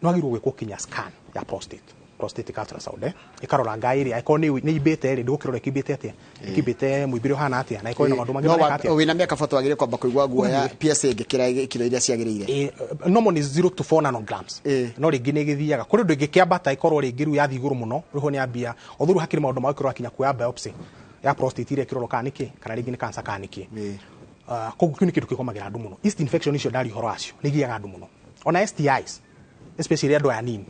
Nĩ wagĩrĩirwo gwĩkwo kinya scan ya prostate, prostatic ultrasound, eh. Ĩkarora ngaĩ ĩrĩa, ĩkorwo nĩ imbĩte rĩ, ndũgũkĩrora ĩkĩimbĩte atĩa, ĩkĩimbĩte mũimbĩre ũhana atĩa, na ĩkorwo ĩna maũndũ mangĩ No mareka atĩa. Wĩna mĩaka 40 wagĩrĩirwo kwamba kũigua guoya PSA ĩngĩkĩra ikĩro iria ciagĩrĩire. Normal nĩ 0 to 4 nanograms. No rĩngĩ nĩ ĩgĩthiaga. Kũrĩ ũndũ ĩngĩkĩambata ĩkorwo rĩngĩ rĩu yathiĩ igũrũ mũno, rĩu nĩ yambia. Although rĩu hakĩrĩ maũndũ ma gũkorwo akinya kuoya biopsy ya prostate iria ĩkĩrorwo kana nĩkĩ, kana rĩngĩ nĩ cancer kana nĩkĩ. Koguo kĩu nĩ kĩndũ kĩgomagĩra andũ mũno. Yeast infection icio ndaria ũhoro wacio, nĩ igiaga andũ mũno. Ona STIs, especially andũ aya anini.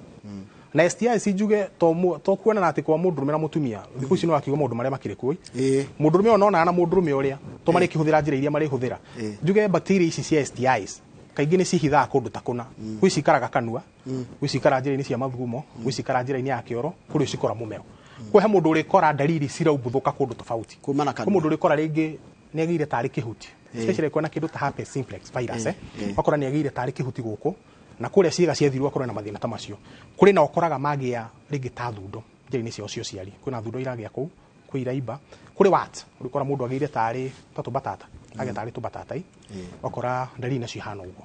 Na STIs njuge to kuonana atĩ kwa mũndũrũme na mũtumia, thikũ ici no akiuga maũndũ marĩa makĩrĩ kuo. Mũndũrũme ũyũ nonana na mũndũrũme ũrĩa, to marĩkĩhũthĩra njĩra iria marĩhũthĩra. Njuge bacteria ici cia STIs kaingĩ nĩ cihithaga kũndũ ta kũna. Gwĩ cikaraga kanua, gwĩ cikaraga njĩra-inĩ cia mathugumo, gwĩ cikaraga njĩra-inĩ ya kĩoro, kũrĩ cikora mũmero. Kwĩ he mũndũ ũrĩkora ndariri ciraumbũthũka kũndũ tofauti. Kuma na Kwĩ kanua. mũndũ ũrĩkora rĩngĩ nĩ agĩire tarĩ kĩhuti. Especially kwĩna kĩndũ ta herpes simplex virus, eh. Ũgakora nĩ agĩire tarĩ kĩhuti gũkũ, na kũrĩa ciĩga ciathirwo akorwo na mathĩna ta macio. Kũrĩ na ũkoraga magĩa rĩngĩ ta thundo njĩra-inĩ ciao cia ũciari. Kwĩna thundo iragĩa kũu, kwĩ iraimba, kũrĩ warts, ũrĩkora mũndũ agĩire tarĩ ta tũmbatata, agĩa tarĩ tũmbatata ĩ. Ũgakora ndariri nacio ihana ũguo.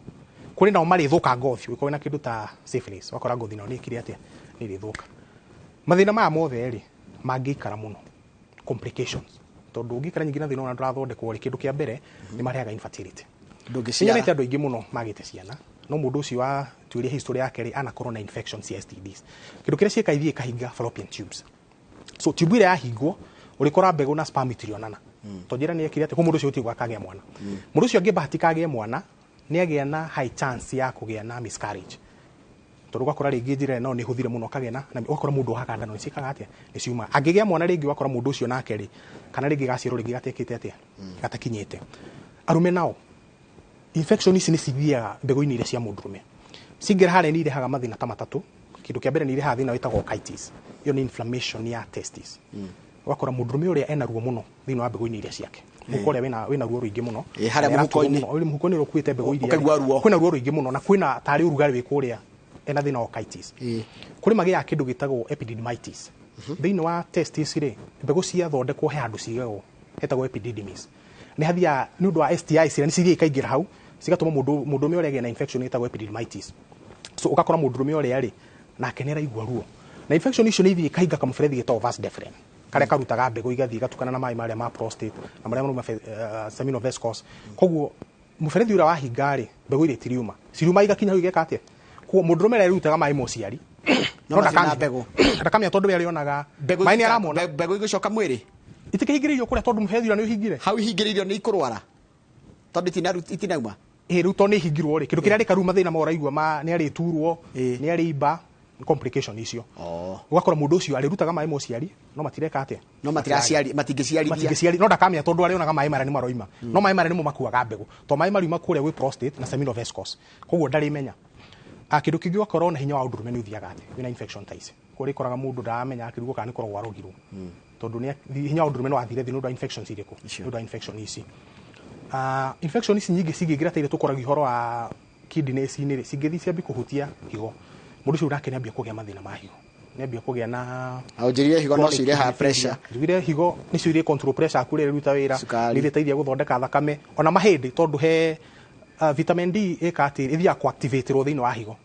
Kũrĩ nao marĩthũka ngothi, ũgĩkorwo wĩna kĩndũ ta syphilis, ũgakora ngothi nayo nĩ ĩkire atĩa, nĩ ĩrĩthũka. Mathĩna maya mothe rĩ, mangĩikara mũno, complications. Tondũ ũngĩikara nyingĩ na thĩna ũrĩa ndũrathondekwo rĩ, kĩndũ kĩa mbere nĩ marehaga infertility. Ndũngĩciara. Nĩnyonete andũ aingĩ mũno magĩte ciana, no mũndũ ũcio wa tuĩria history yake rĩ, anakorwo na infection cia STDs. Kĩndũ kĩrĩa ciĩkaga ithiĩ ikahinga fallopian tubes. So tube ĩrĩa yahingwo, ũrĩkora mbegũ na sperm itirionana. Tondũ njĩra nĩ yekire atĩ, kwa mũndũ ũcio gũtirĩ gwakagĩa mwana. Mũndũ ũcio angĩbahatika agĩe mwana, nĩ agĩa na high chance ya kũgĩa na miscarriage. Tondũ ũgakora rĩngĩ njĩra ĩno nĩ ĩhũthire mũno ũkagĩa na ũgakora mũndũ ohaga nda no nĩciĩkaga atĩa, nĩ ciumaga. Angĩgĩa mwana rĩngĩ ũgakora mũndũ ũcio nake rĩ, kana rĩngĩ gaciarwo rĩngĩ gatekĩte atĩa, gatakinyĩte. Arũme nao, infection ici nĩ cithiaga mbegũ-inĩ iria cia mũndũrũme. Cingĩra harĩa nĩ irehaga mathĩna ta matatũ. Kĩndũ kĩa mbere nĩ irehaga thĩna wĩtagwo orchitis. Ĩyo nĩ inflammation ya testis. Ũgakora mũndũrũme ũrĩa ena ruo mũno thĩinĩ wa mbegũ-inĩ iria ciake. Mũhuko ũrĩa wĩna ruo rũingĩ mũno. Harĩa Nĩ araturwo mũhuko-inĩ. mũno. Ũrĩ mũhuko-inĩ ũrĩa ũkuĩte mbegũ iria. Ũkaigua ruo. Kwĩna ruo rũingĩ mũno na kwĩna tarĩ ũrugarĩ wĩ kũrĩa ena thĩna wa orchitis. Kũrĩ magĩaga kĩndũ gĩtagwo epididymitis. Thĩinĩ wa testis rĩ, mbegũ ciathondekwo he handũ cigagwo, hetagwo epididymis. Nĩ hathiaga nĩ ũndũ wa STIs nĩ cithiaga ikaingĩra hau, cigatũma mũndũrũme ũrĩa agĩe na infection ĩtagwo epididymitis. So ũgakora mũndũrũme ũrĩa rĩ, nake nĩ araigua ruo. Na infection icio nĩ ithiaga ikahinga kamũberethi getagwo vas deferens, karĩa karutaga mbegũ igathiĩ igatukana na maĩ marĩa ma prostate na marĩa marauma seminal vesicles. Koguo mũberethi ũrĩa wahinga rĩ, mbegũ iria itiriuma. Ciriuma igakinya hau igeka atĩa? Koguo mũndũrũme ũrĩa arutaga maĩ ma ũciari, No no matirĩ na ndakamenya. mbegũ. Ndakamenya tondũ we arĩonaga Mbegũ maĩ nĩ aramona. mbegũ igũcoka mwĩrĩ? Itikĩhingĩrĩirio kũrĩa tondũ mũberethi ũrĩa nĩ ũhingire. Hau ihingĩrĩirio nĩ ikũrwara? Tondũ itinauma? Rĩu tondũ nĩ ihingirwo rĩ, kĩndũ kĩrĩa rĩka rĩu mathĩna ma ũraigua ma nĩ arĩturwo, nĩ arĩimba, complication icio. Ũgakora mũndũ ũcio arĩrutaga maĩ ma ũciari, no matireka atĩa? No matiraciari, matingĩciarithia. Matingĩciari, no ndakamenya tondũ arĩonaga maĩ marĩa nĩ maroima. No maĩ marĩa nĩmo makuaga mbegũ. Tondũ maĩ mariuma kũrĩa gwĩ prostate na seminal vesicles. Koguo ndarĩmenya. Kĩndũ kĩngĩ ũgakorwo na hinya wa ũndũrũme nĩ ũthiaga thĩ, wĩna infection ta ici. Kũrĩa ũkoraga mũndũ ndaramenya akĩrugwo kana nĩ kũrogwo arogirwo. Tondũ hinya wa ũndũrũme nĩ wathire thĩ nĩ ũndũ wa infections irĩkũ? Icio. Nĩ ũndũ wa infection ici. Infection ici nyingĩ cingĩingĩra ta iria tũkoragia ũhoro wa kidneys-inĩ rĩ, cingĩthiĩ ciambie kũhutia higo. Mũndũ ũcio nake nĩambia kũgĩa mathĩna ma higo. Nĩambia kũgĩa na Na ũnjĩrire higo no chronic cirehaga kidney pressure. failure. Njugire higo nĩcio irĩ control pressure yaku rĩrĩa ĩruta wĩra. Cukari. Nĩ irĩteithia gũthondeka thakame. Ona mahĩndĩ tondũ he vitamin D ĩka atĩ ĩthiaga kũ-activate-rwo thĩinĩ wa higo.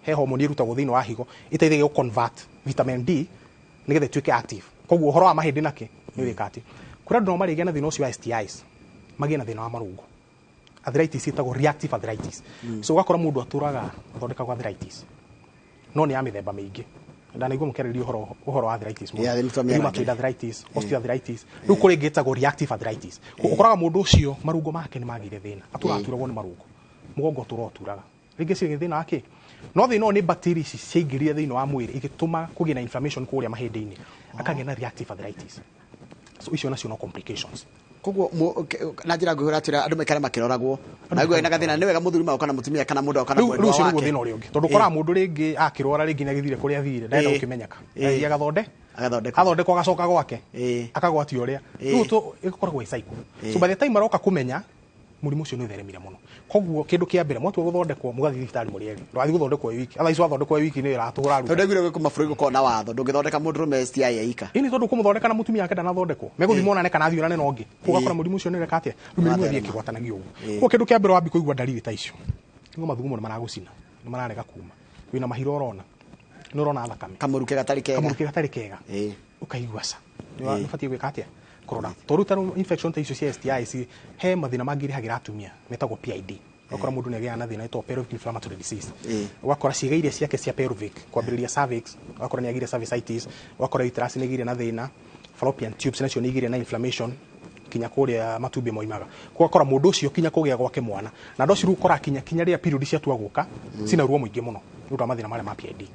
He hormone ĩrutagwo thĩinĩ wa higo ĩteithagia gũ-convert vitamin D nĩgetha ĩtuĩke active. Koguo ũhoro wa mahĩndĩ nake nĩ ũrĩka atĩ. Kũrĩ andũ nao marĩgĩa na thĩna ũcio wa STIs, magĩe na thĩna wa marũngo. Arthritis ĩtagwo reactive arthritis. So ũgakora mũndũ atũraga athondekagwo arthritis. No nĩ ya mĩthemba mĩingĩ. Ndanaigua mũkĩarĩrĩria ũhoro wa arthritis mũno. Yeah, nĩ twamĩaragia. Rheumatoid arthritis, osteoarthritis, rĩu kũrĩ ĩngĩ ĩtagwo reactive arthritis. Ũkoraga mũndũ ũcio marũngo make nĩ magĩire thĩna, atũraga aturagwo nĩ marũngo, mũgongo ũtũra ũturaga, rĩngĩ cirĩ thĩna wa kĩ, no thĩna ũyũ nĩ bacteria ici ciaingĩrire thĩinĩ wa mwĩrĩ igĩtũma kũgĩe na inflammation kũrĩa mahĩndĩ-inĩ, akagĩa na reactive arthritis. So icio nacio no complications. Koguo na njĩra nguhĩ ũratwĩra andũ maikare makĩroragwo, na guo ena gathĩna nĩ wega mũthuri magoka na mũtumia kana mũndũ agoka na Rĩu mwendwa rĩu ũcio nĩguo wake. thĩna ũrĩa ũngĩ, tondũ ũkoraga mũndũ rĩngĩ akĩrwara, rĩngĩ nĩ agĩthire kũrĩa athire, ndarenda gũkĩmenyeka, athiĩ agathonde Agathondekwo. Athondekwo, agacoka gwake, akagwatio ũrĩa. Rĩu ĩkoragwo ĩ cycle. So by the time maroka kũmenya, mũrimũ ũcio nĩ ũtheremire mũno. Koguo kĩndũ kĩa mbere, mwatua gũthondekwo, mũgathiĩ thibitarĩ mũrĩ erĩ. Ndũgathiĩ gũthondekwo wĩ wiki. Thaa ici wathondekwo wĩ wiki nĩ ĩratũra. Tondũ ndaiguire gwĩ mabũrũri gũkoragwo na watho, ndũngĩthondeka mũndũrũme STI ĩika. Ĩni, tondũ kũmũthondeka na mũtumia wake ndanathondekwo, megũthiĩ monane kana athiĩ onane na ũngĩ, ũgakora mũrimũ ũcio nĩ ũreka atĩa. Rĩu mĩrimũ ĩthiĩ Ũratherema. ĩkĩgwatanagio ũguo. Koguo kĩndũ kĩa mbere, wambi kũigua ndariri ta icio, nĩguo mathugumo nĩ maragũcina, nĩ mararega kuma, wĩna mahira, ũrona nĩ ũrona thakame, kamũruke gatarĩ kega, kamũrukĩ gatarĩ kega, ũkaigua ca nĩ ũbatiĩ gwĩka atĩa, kũrora, tondũ ta rĩu infection ta icio cia STI ci he mathĩna mangĩ irehagĩra atumia metagwo PID. Ũgakora mũndũ nĩ agĩaga na thĩna wĩtagwo pelvic inflammatory disease. Ũgakora ciĩga iria ciake cia pelvic, kwambĩrĩria cervix, ũgakora nĩ agĩire cervicitis, ũgakora uterus nĩ ĩgĩire na thĩna, fallopian tubes nacio nĩ igĩire na inflammation kinya kũrĩa matumbĩ moimaga. Ũgakora mũndũ ũcio kinya kũgĩa gwake mwana na andũ acio, rĩu ũkoraga kinya rĩrĩa period ciatua gũka cina ruo mũingĩ mũno nĩ ũndũ wa mathĩna marĩa ma PID.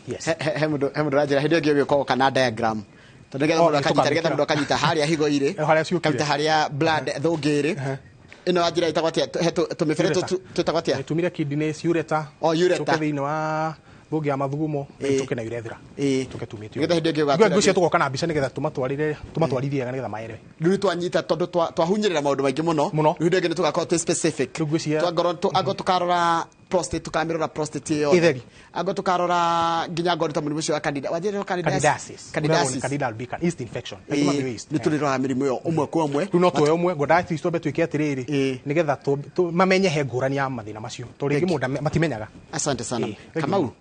Yes. He mũndũ ũranjĩra hĩndĩ ĩyo ĩngĩ ũgĩũka ũka na diagram, tondũ nĩgetha Oh, mũndũ akanyita, nĩgetha nĩtũkamĩkĩra. mũndũ akanyita harĩa higo irĩ, Eh, harĩa ciũkire. karuta harĩa blood thũngĩ ĩrĩ, ĩno ya njĩra ĩtagwo atĩa? He tũmĩbere Ureter. twĩtagwo atĩa? Tumire kidneys, ureter, Oh, ureter. tũke thĩinĩ wa thũngĩ ya mathugumo, tũke na urethra, tũke tumĩte. Nĩgetha hĩndĩ ĩngĩ ũgatwĩra. Ngwĩciria tũgoka na mbica nĩgetha tũmatwarĩre, tũmatwarithie wega nĩgetha maere. Rĩu twanyita, tondũ twahunyĩrĩra maũndũ maingĩ mũno. Mũno. Rĩu hĩndĩ ĩngĩ nĩ tũgakorwo twĩ specific. Rĩu ngwĩciria- Twangorwo ango tũkarora prostate, tũkamĩrora prostate ĩyo. Ĩtheri. Ango tũkarora nginya ngoro ta mũrimũ ũcio wa candida, wanjĩrĩra Candidiasis. candidiasis. Candidiasis. Candida albicans, yeast infection. Aingĩ mamĩũĩ yeast. Nĩ tũrĩroraga mĩrimũ ĩyo ũmwe kwa ũmwe. Rĩu no tuoe ũmwe, ngwendaga at least twambe twĩke atĩrĩrĩ, nĩgetha mamenye he ngũrani ya mathĩna macio, tondũ rĩngĩ Thank you. mũndũ matimenyaga. Asante sana. Thank you. Kamau,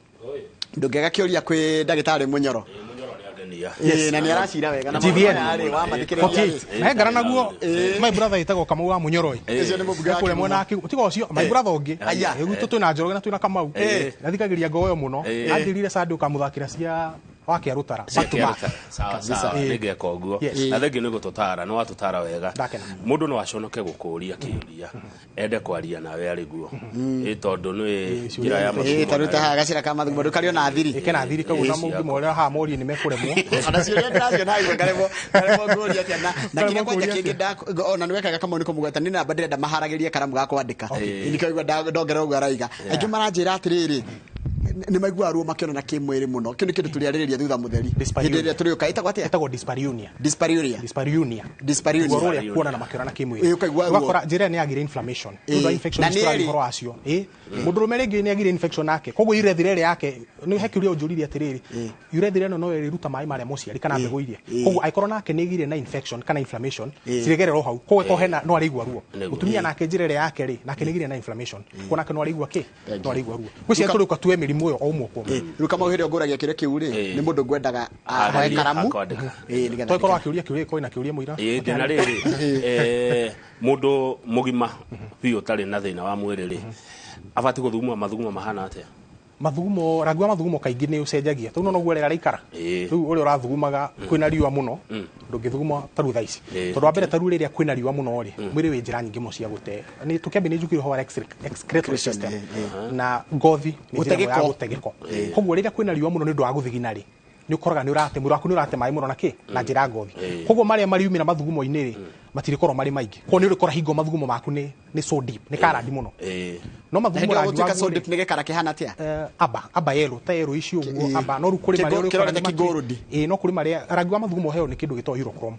ndũngĩaga kĩũria kwĩ ndagĩtarĩ Mũnyoro? Mũnyoro nĩ angenia. Na nĩ aracira wega na GVN. maũndũ maya rĩ, wamathikĩrĩria rĩ. 48 na ngara naguo my brother ĩtagwo Kamau wa Mũnyoro ĩ. Ũcio nĩ mũmbunge wa kũrĩa Kĩgumo. mwena wa Kĩgumo, tiga ũcio my brother ũngĩ. Aya. Gwitũ twĩna Njoroge na twĩna Kamau, athikagĩria ngoyo mũno. Anjĩrire Sunday ũkamũthakĩra cia wake Rũtara back to back. Sawa sawa, nĩngeka ũguo. Na thengiũ nĩ gũtũtara, nĩ watũtara wega. Ndakena. Mũndũ no aconoke gũkũria kĩũria, ende kwaria nawe arĩ guo, ĩ tondũ nĩ njĩra ya Ta rĩu ta mathugumo. haha gacĩra ka mathugumo ndũkarĩ ona thiri. Ĩke na thiri kau na mũngĩmorera haha morie nĩ mekũremwo. Ona ciũria ndĩraciona haigua ngaremwo ngũria atĩa na kĩrĩa Ngaremwo kwanja ngũria kĩngĩ ona nĩ wekaga, Kamau, nĩ kũmũgweta nĩ namba ndĩrenda maharagĩrie karamu ga kwandĩka. Nĩkĩo igua ndongerera ũguo araiga. Aingĩ maranjĩra atĩrĩrĩ, nĩ maiguaga ruo makĩonana kĩmwĩrĩ mũno. Kĩu nĩ kĩndũ tũrĩarĩrĩria thutha mũtheri Dyspareunia. hĩndĩ ĩrĩa tũrĩũka. Ĩtagwo atĩa? Ĩtagwo dyspareunia. Dyspareunia. Dyspareunia. Dyspareunia. Ruo rũrĩa kuonana makĩonana kĩmwĩrĩ. Ũkaigua ruo. Ũgakora njĩra ĩyo nĩ yagire inflammation. Nĩ ũndũ wa infection. Na nĩ Nĩ tũraria ĩrĩ. ũhoro wacio. Mũndũrũme rĩngĩ nĩ agire infection nake, koguo urethra ĩrĩa yake nĩ he kĩũria ũnjũririe atĩrĩrĩ, urethra ĩno no ĩrĩruta maĩ marĩa mũciari kana mbegũ iria, koguo angĩkorwo nake nĩ ĩgire na infection kana inflammation, ciregerera o hau, koguo ĩkorwo hena no araigua ruo. Mũtumia nake njĩra ĩrĩa yake rĩ, nake nĩ ĩgire na inflammation, koguo nake no araigua kĩ, no araigua ruo. Gwĩciria tũrĩũka tuoe mĩrimũ ĩyo o ũmwe kwa ũmwe. Rĩu Kamau, hĩndĩ ĩyo ngũragia kĩũria kĩu rĩ, nĩ mũndũ ngwendaga ahoe Harĩrie, karamu. akwandĩka. Nĩgetha Tũgĩkorwo akĩũria kĩũria gĩkorwo na kĩũria mũira. Ĩ, na rĩrĩ, mũndũ mũgima biũ ũtarĩ na thĩna wa mwĩrĩ rĩ, abatiĩ gũthuguma mathugumo mahana atĩa? Mathugumo, rangi wa mathugumo kaingĩ nĩ ũcenjagia tondũ noguo rĩera rĩikara. Rĩu ũrĩa ũrathugumaga kwĩna riũa mũno, ndũngĩthuguma ta rĩu thaa ici, tondũ wa mbere, ta rĩu rĩrĩa kwĩna riũa mũno rĩ, mwĩrĩ wĩ njĩra nyingĩ mũno cia gũte. Nĩ tũkĩambia nĩ njukire ũhoro wa excretory Excretion, system na ngothi nĩ njĩra ĩmwe ya Gũtegĩko. gũtegĩko. Koguo rĩrĩa kwĩna riũa mũno nĩ ũndũ wa gũthigina rĩ, nĩ ũkoraga nĩ ũrate, mwĩrĩ waku nĩ ũrate maĩ mũno na kĩ na njĩra ya ngothi. Koguo marĩa mariumĩra mathugumo-inĩ rĩ, matirĩkorwo marĩ maingĩ, koguo nĩ ũrĩkora hingo mathugumo maku nĩ so deep, nĩ karandi mũno. No Na mathugumo hĩndĩ ĩyo rangi gũtuĩka waguo so rĩ, deep nĩ gĩkara kĩhana atĩa? Aba yellow, ta yellow ici ũguo. Aba no rĩu kũrĩ marĩa ũrĩkora kĩrorete nĩ kĩngũrũndi. No kũrĩ marĩa rangi wa mathugumo heo nĩ kĩndũ gĩtagwo urochrome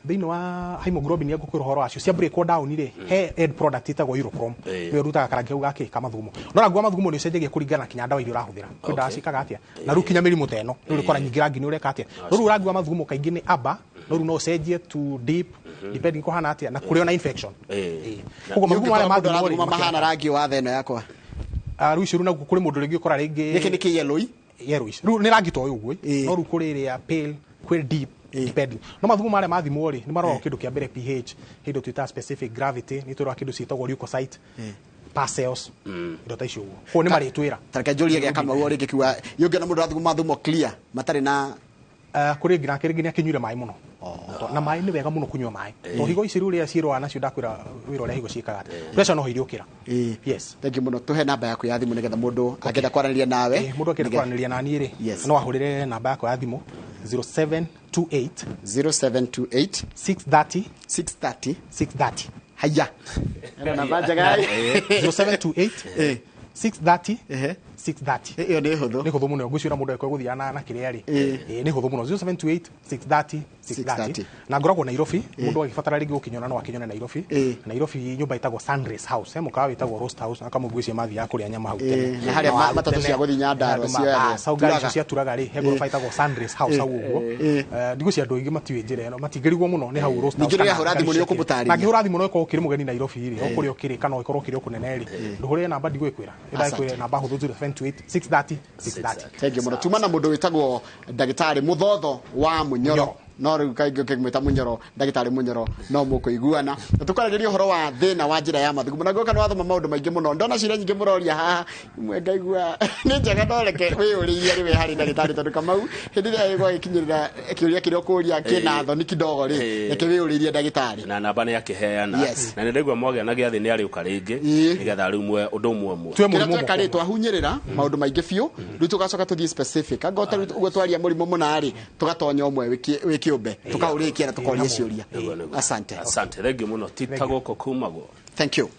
thĩinĩ wa hemoglobin ya ngũkwĩra ũhoro wacio cia break down rĩ, he end product ĩtagwo urochrome, nĩyo ĩrutaga karangi kau gakĩ ka mathugumo. No rangi wa mathugumo nĩ ũcenjagia kũringana na kinya ndawa iria ũrahũthĩra. Kwĩ ndawa ciĩkaga atĩa na rĩu kinya mĩrimũ ta ĩno nĩ ũrĩkora nyingĩ rangi nĩ ũreka atĩa. No rĩu rangi wa mathugumo kaingĩ nĩ aba, no rĩu no ũcenjie to deep depending kũhana atĩa na kũrĩ ona infection. Koguo mathugumo marĩa Ũngĩkora mũndũ mathimwo rĩ, arathuguma mahana makĩoneka. rangi wa theno yakwa. Ah, rĩu icio rĩu naguo kũrĩ mũndũ rĩngĩ ũkora rĩngĩ Gĩkĩ nĩ kĩ yellow. Yellowish rĩu nĩ rangi ta ũyũ ũguo. No rĩu kũrĩ ĩrĩa pale, kwĩ deep, depending. No mathugumo marĩa mathimwo rĩ, nĩ maroragwo kĩndũ kĩa mbere pH, kĩndũ twĩtaga specific gravity, nĩ tũroraga kĩndũ ciĩtagwo leukocyte. parcels, indo ta icio ũguo. Koguo nĩ marĩtwĩra. Tareke njũrie gĩa Kamau o rĩngĩ kiuga yũngĩona mũndũ arathuguma thumo clear matarĩ na Kũrĩ nginya kĩrĩ nginya akĩnyuire maĩ mũno. Na maĩ nĩ wega mũno kũnyua maĩ, to higo ici rĩu rĩrĩa ciĩrũaga nacio, ndakwĩra wĩra ũrĩa higo ciĩkaga, pressure no iriũkĩra. Yes. Thank you mũno. Tũhe namba yaku ya thimũ nĩgetha mũndũ angĩenda kwaranĩria nawe. Mũndũ akĩenda kwaranĩria na niĩ rĩ, no ahũrĩre namba yakwa ya thimũ 0728 0728 630 630 630. Haya, ĩno namba njega. 0728 630 630. Ĩyo nĩ hũthũ. Nĩ hũthũ mũno. Ngwĩciria mũndũ angĩkorwo gũthiaga na kĩrĩa rĩ, nĩ hũthũ mũno, 0728 630 630. Na ngoragwo Nairobi. Mũndũ agĩbatara rĩngĩ gũkĩnyona, no akĩnyone Nairobi. Nairobi, nyũmba ĩtagwo Sunrays House, he mũkawa wĩtagwo Roast House, na kamwe ngwĩciria mathiaga kũrĩa nyama hau tene. Na harĩa matatũ tene. cia gũthiĩ Nyandarua Andũ cioyagwo. hau ngari icio Turaga. cia turaga rĩ, he ngoroba ĩtagwo Sunrays House hau ũguo. Ndigwĩciria andũ aingĩ matiũĩ njĩra ĩno, matingĩrigwo mũno nĩ hau Roast House. Ningĩ rĩrĩa Kana ahũra ngari thimũ nĩ cia ũkũmũtarĩria. Na angĩhũra thimũ no ĩkorwo ũkĩrĩ mũgeni Nairobi rĩ, o kũrĩa ũkĩrĩ kana ũkorwo ũkĩrĩ o kũnene rĩ, ndũhũrĩre namba ndigwĩkwĩra. Asante. Ndagĩkwĩra namba hũthũ, 0728 630 630. Thank you mũno. Tuma na mũndũ wĩtagwo ndagĩtarĩ Mũthotho wa Mũnyoro. Mũnyoro. No rĩu kaingĩ ũkĩmwĩta Mũnyoro, ndagĩtarĩ Mũnyoro, no mũkũiguana. Na tũkwaragĩria ũhoro wa thĩna wa njĩra ya mathugumo, na ngũka nĩ wathoma maũndũ maingĩ mũno. Ndona ciũria nyingĩ mũroria haha, imwe ngaigua nĩ njega, no reke wĩyũrĩirie rĩ we harĩ ndagĩtarĩ, tondũ Kamau hĩndĩ ĩrĩa ĩgũgĩkinyĩrĩra kĩũria kĩrĩa ũkũria kĩna thoni kidogo rĩ, reke wĩyũrĩirie ndagĩtarĩ. Na namba nĩ akĩheana. Na nĩ ndaigua mwagĩa na gĩathĩ nĩ arĩũka rĩngĩ nĩgetha rĩu mwe ũndũ ũmwe ũmwe. Tue Kĩrĩa mũrimũ tweka rĩ, ũmwe. twahunyĩrĩra maũndũ maingĩ biũ, rĩu tũgacoka tũthiĩ specific. Angorwo ta rĩu ũguo twaria mũrimũ mũna rĩ, tũgatonya ũmwe wĩ kĩũmbe, tũkaũrĩkia na tũkoria ciũria. Nĩguo, nĩguo. Asante. Asante, thank you mũno. Ti ta gũkũ kumagwo. Thank you.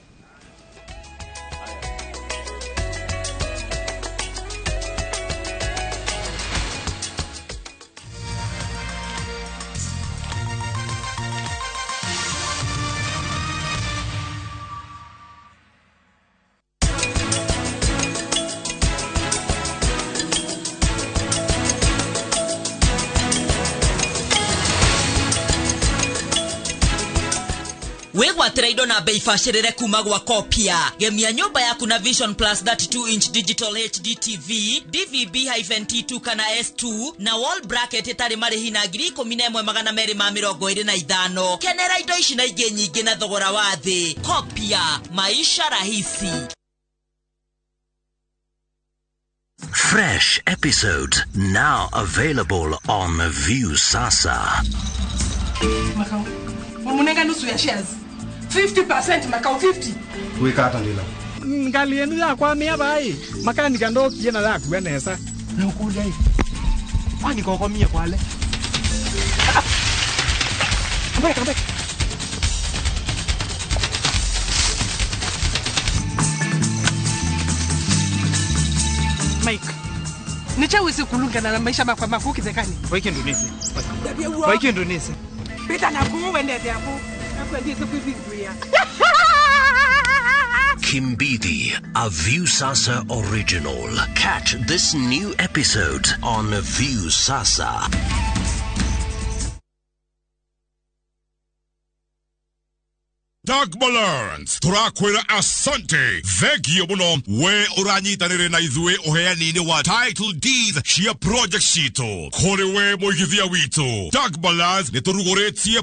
Wĩgwatĩra indo na bei bacĩrĩre kuma gwa Kopia. Gemia nyũmba yaku na Vision Plus 32 inch digital HD TV DVB-T2 kana S2 na wall bracket ĩtarĩ marĩhi na 11,225. Kenera indo ici na ingĩ nyingĩ na thogora wa thĩ. Kopia, maisha rahisi. Fresh episodes now available on View Sasa. Makau, wamunenga nusu ya shares, 50%, Makau, 50. Wikata ndila. Ngali yenu yakwamia vai makanika ndokie na yakua nesa. Naukulia hivi kwani kwale. Come back, come back. Mike, nichawezi kulungana na maisha makwa makukithekani. Waikindunisi. Waikindunisi. Bita nakuwendete yaku akwendise kwiviguya. Kimbidi, a View Sasa original. Catch this new episode on View Sasa. Doug Learns turakwira asante thengio muno we uranyitanire na ithuĩ ũheani-inĩ wa title deeds cia project citũ kũrĩ we mũigithia witũ. Doug Learns nĩ tũrugũrĩtie.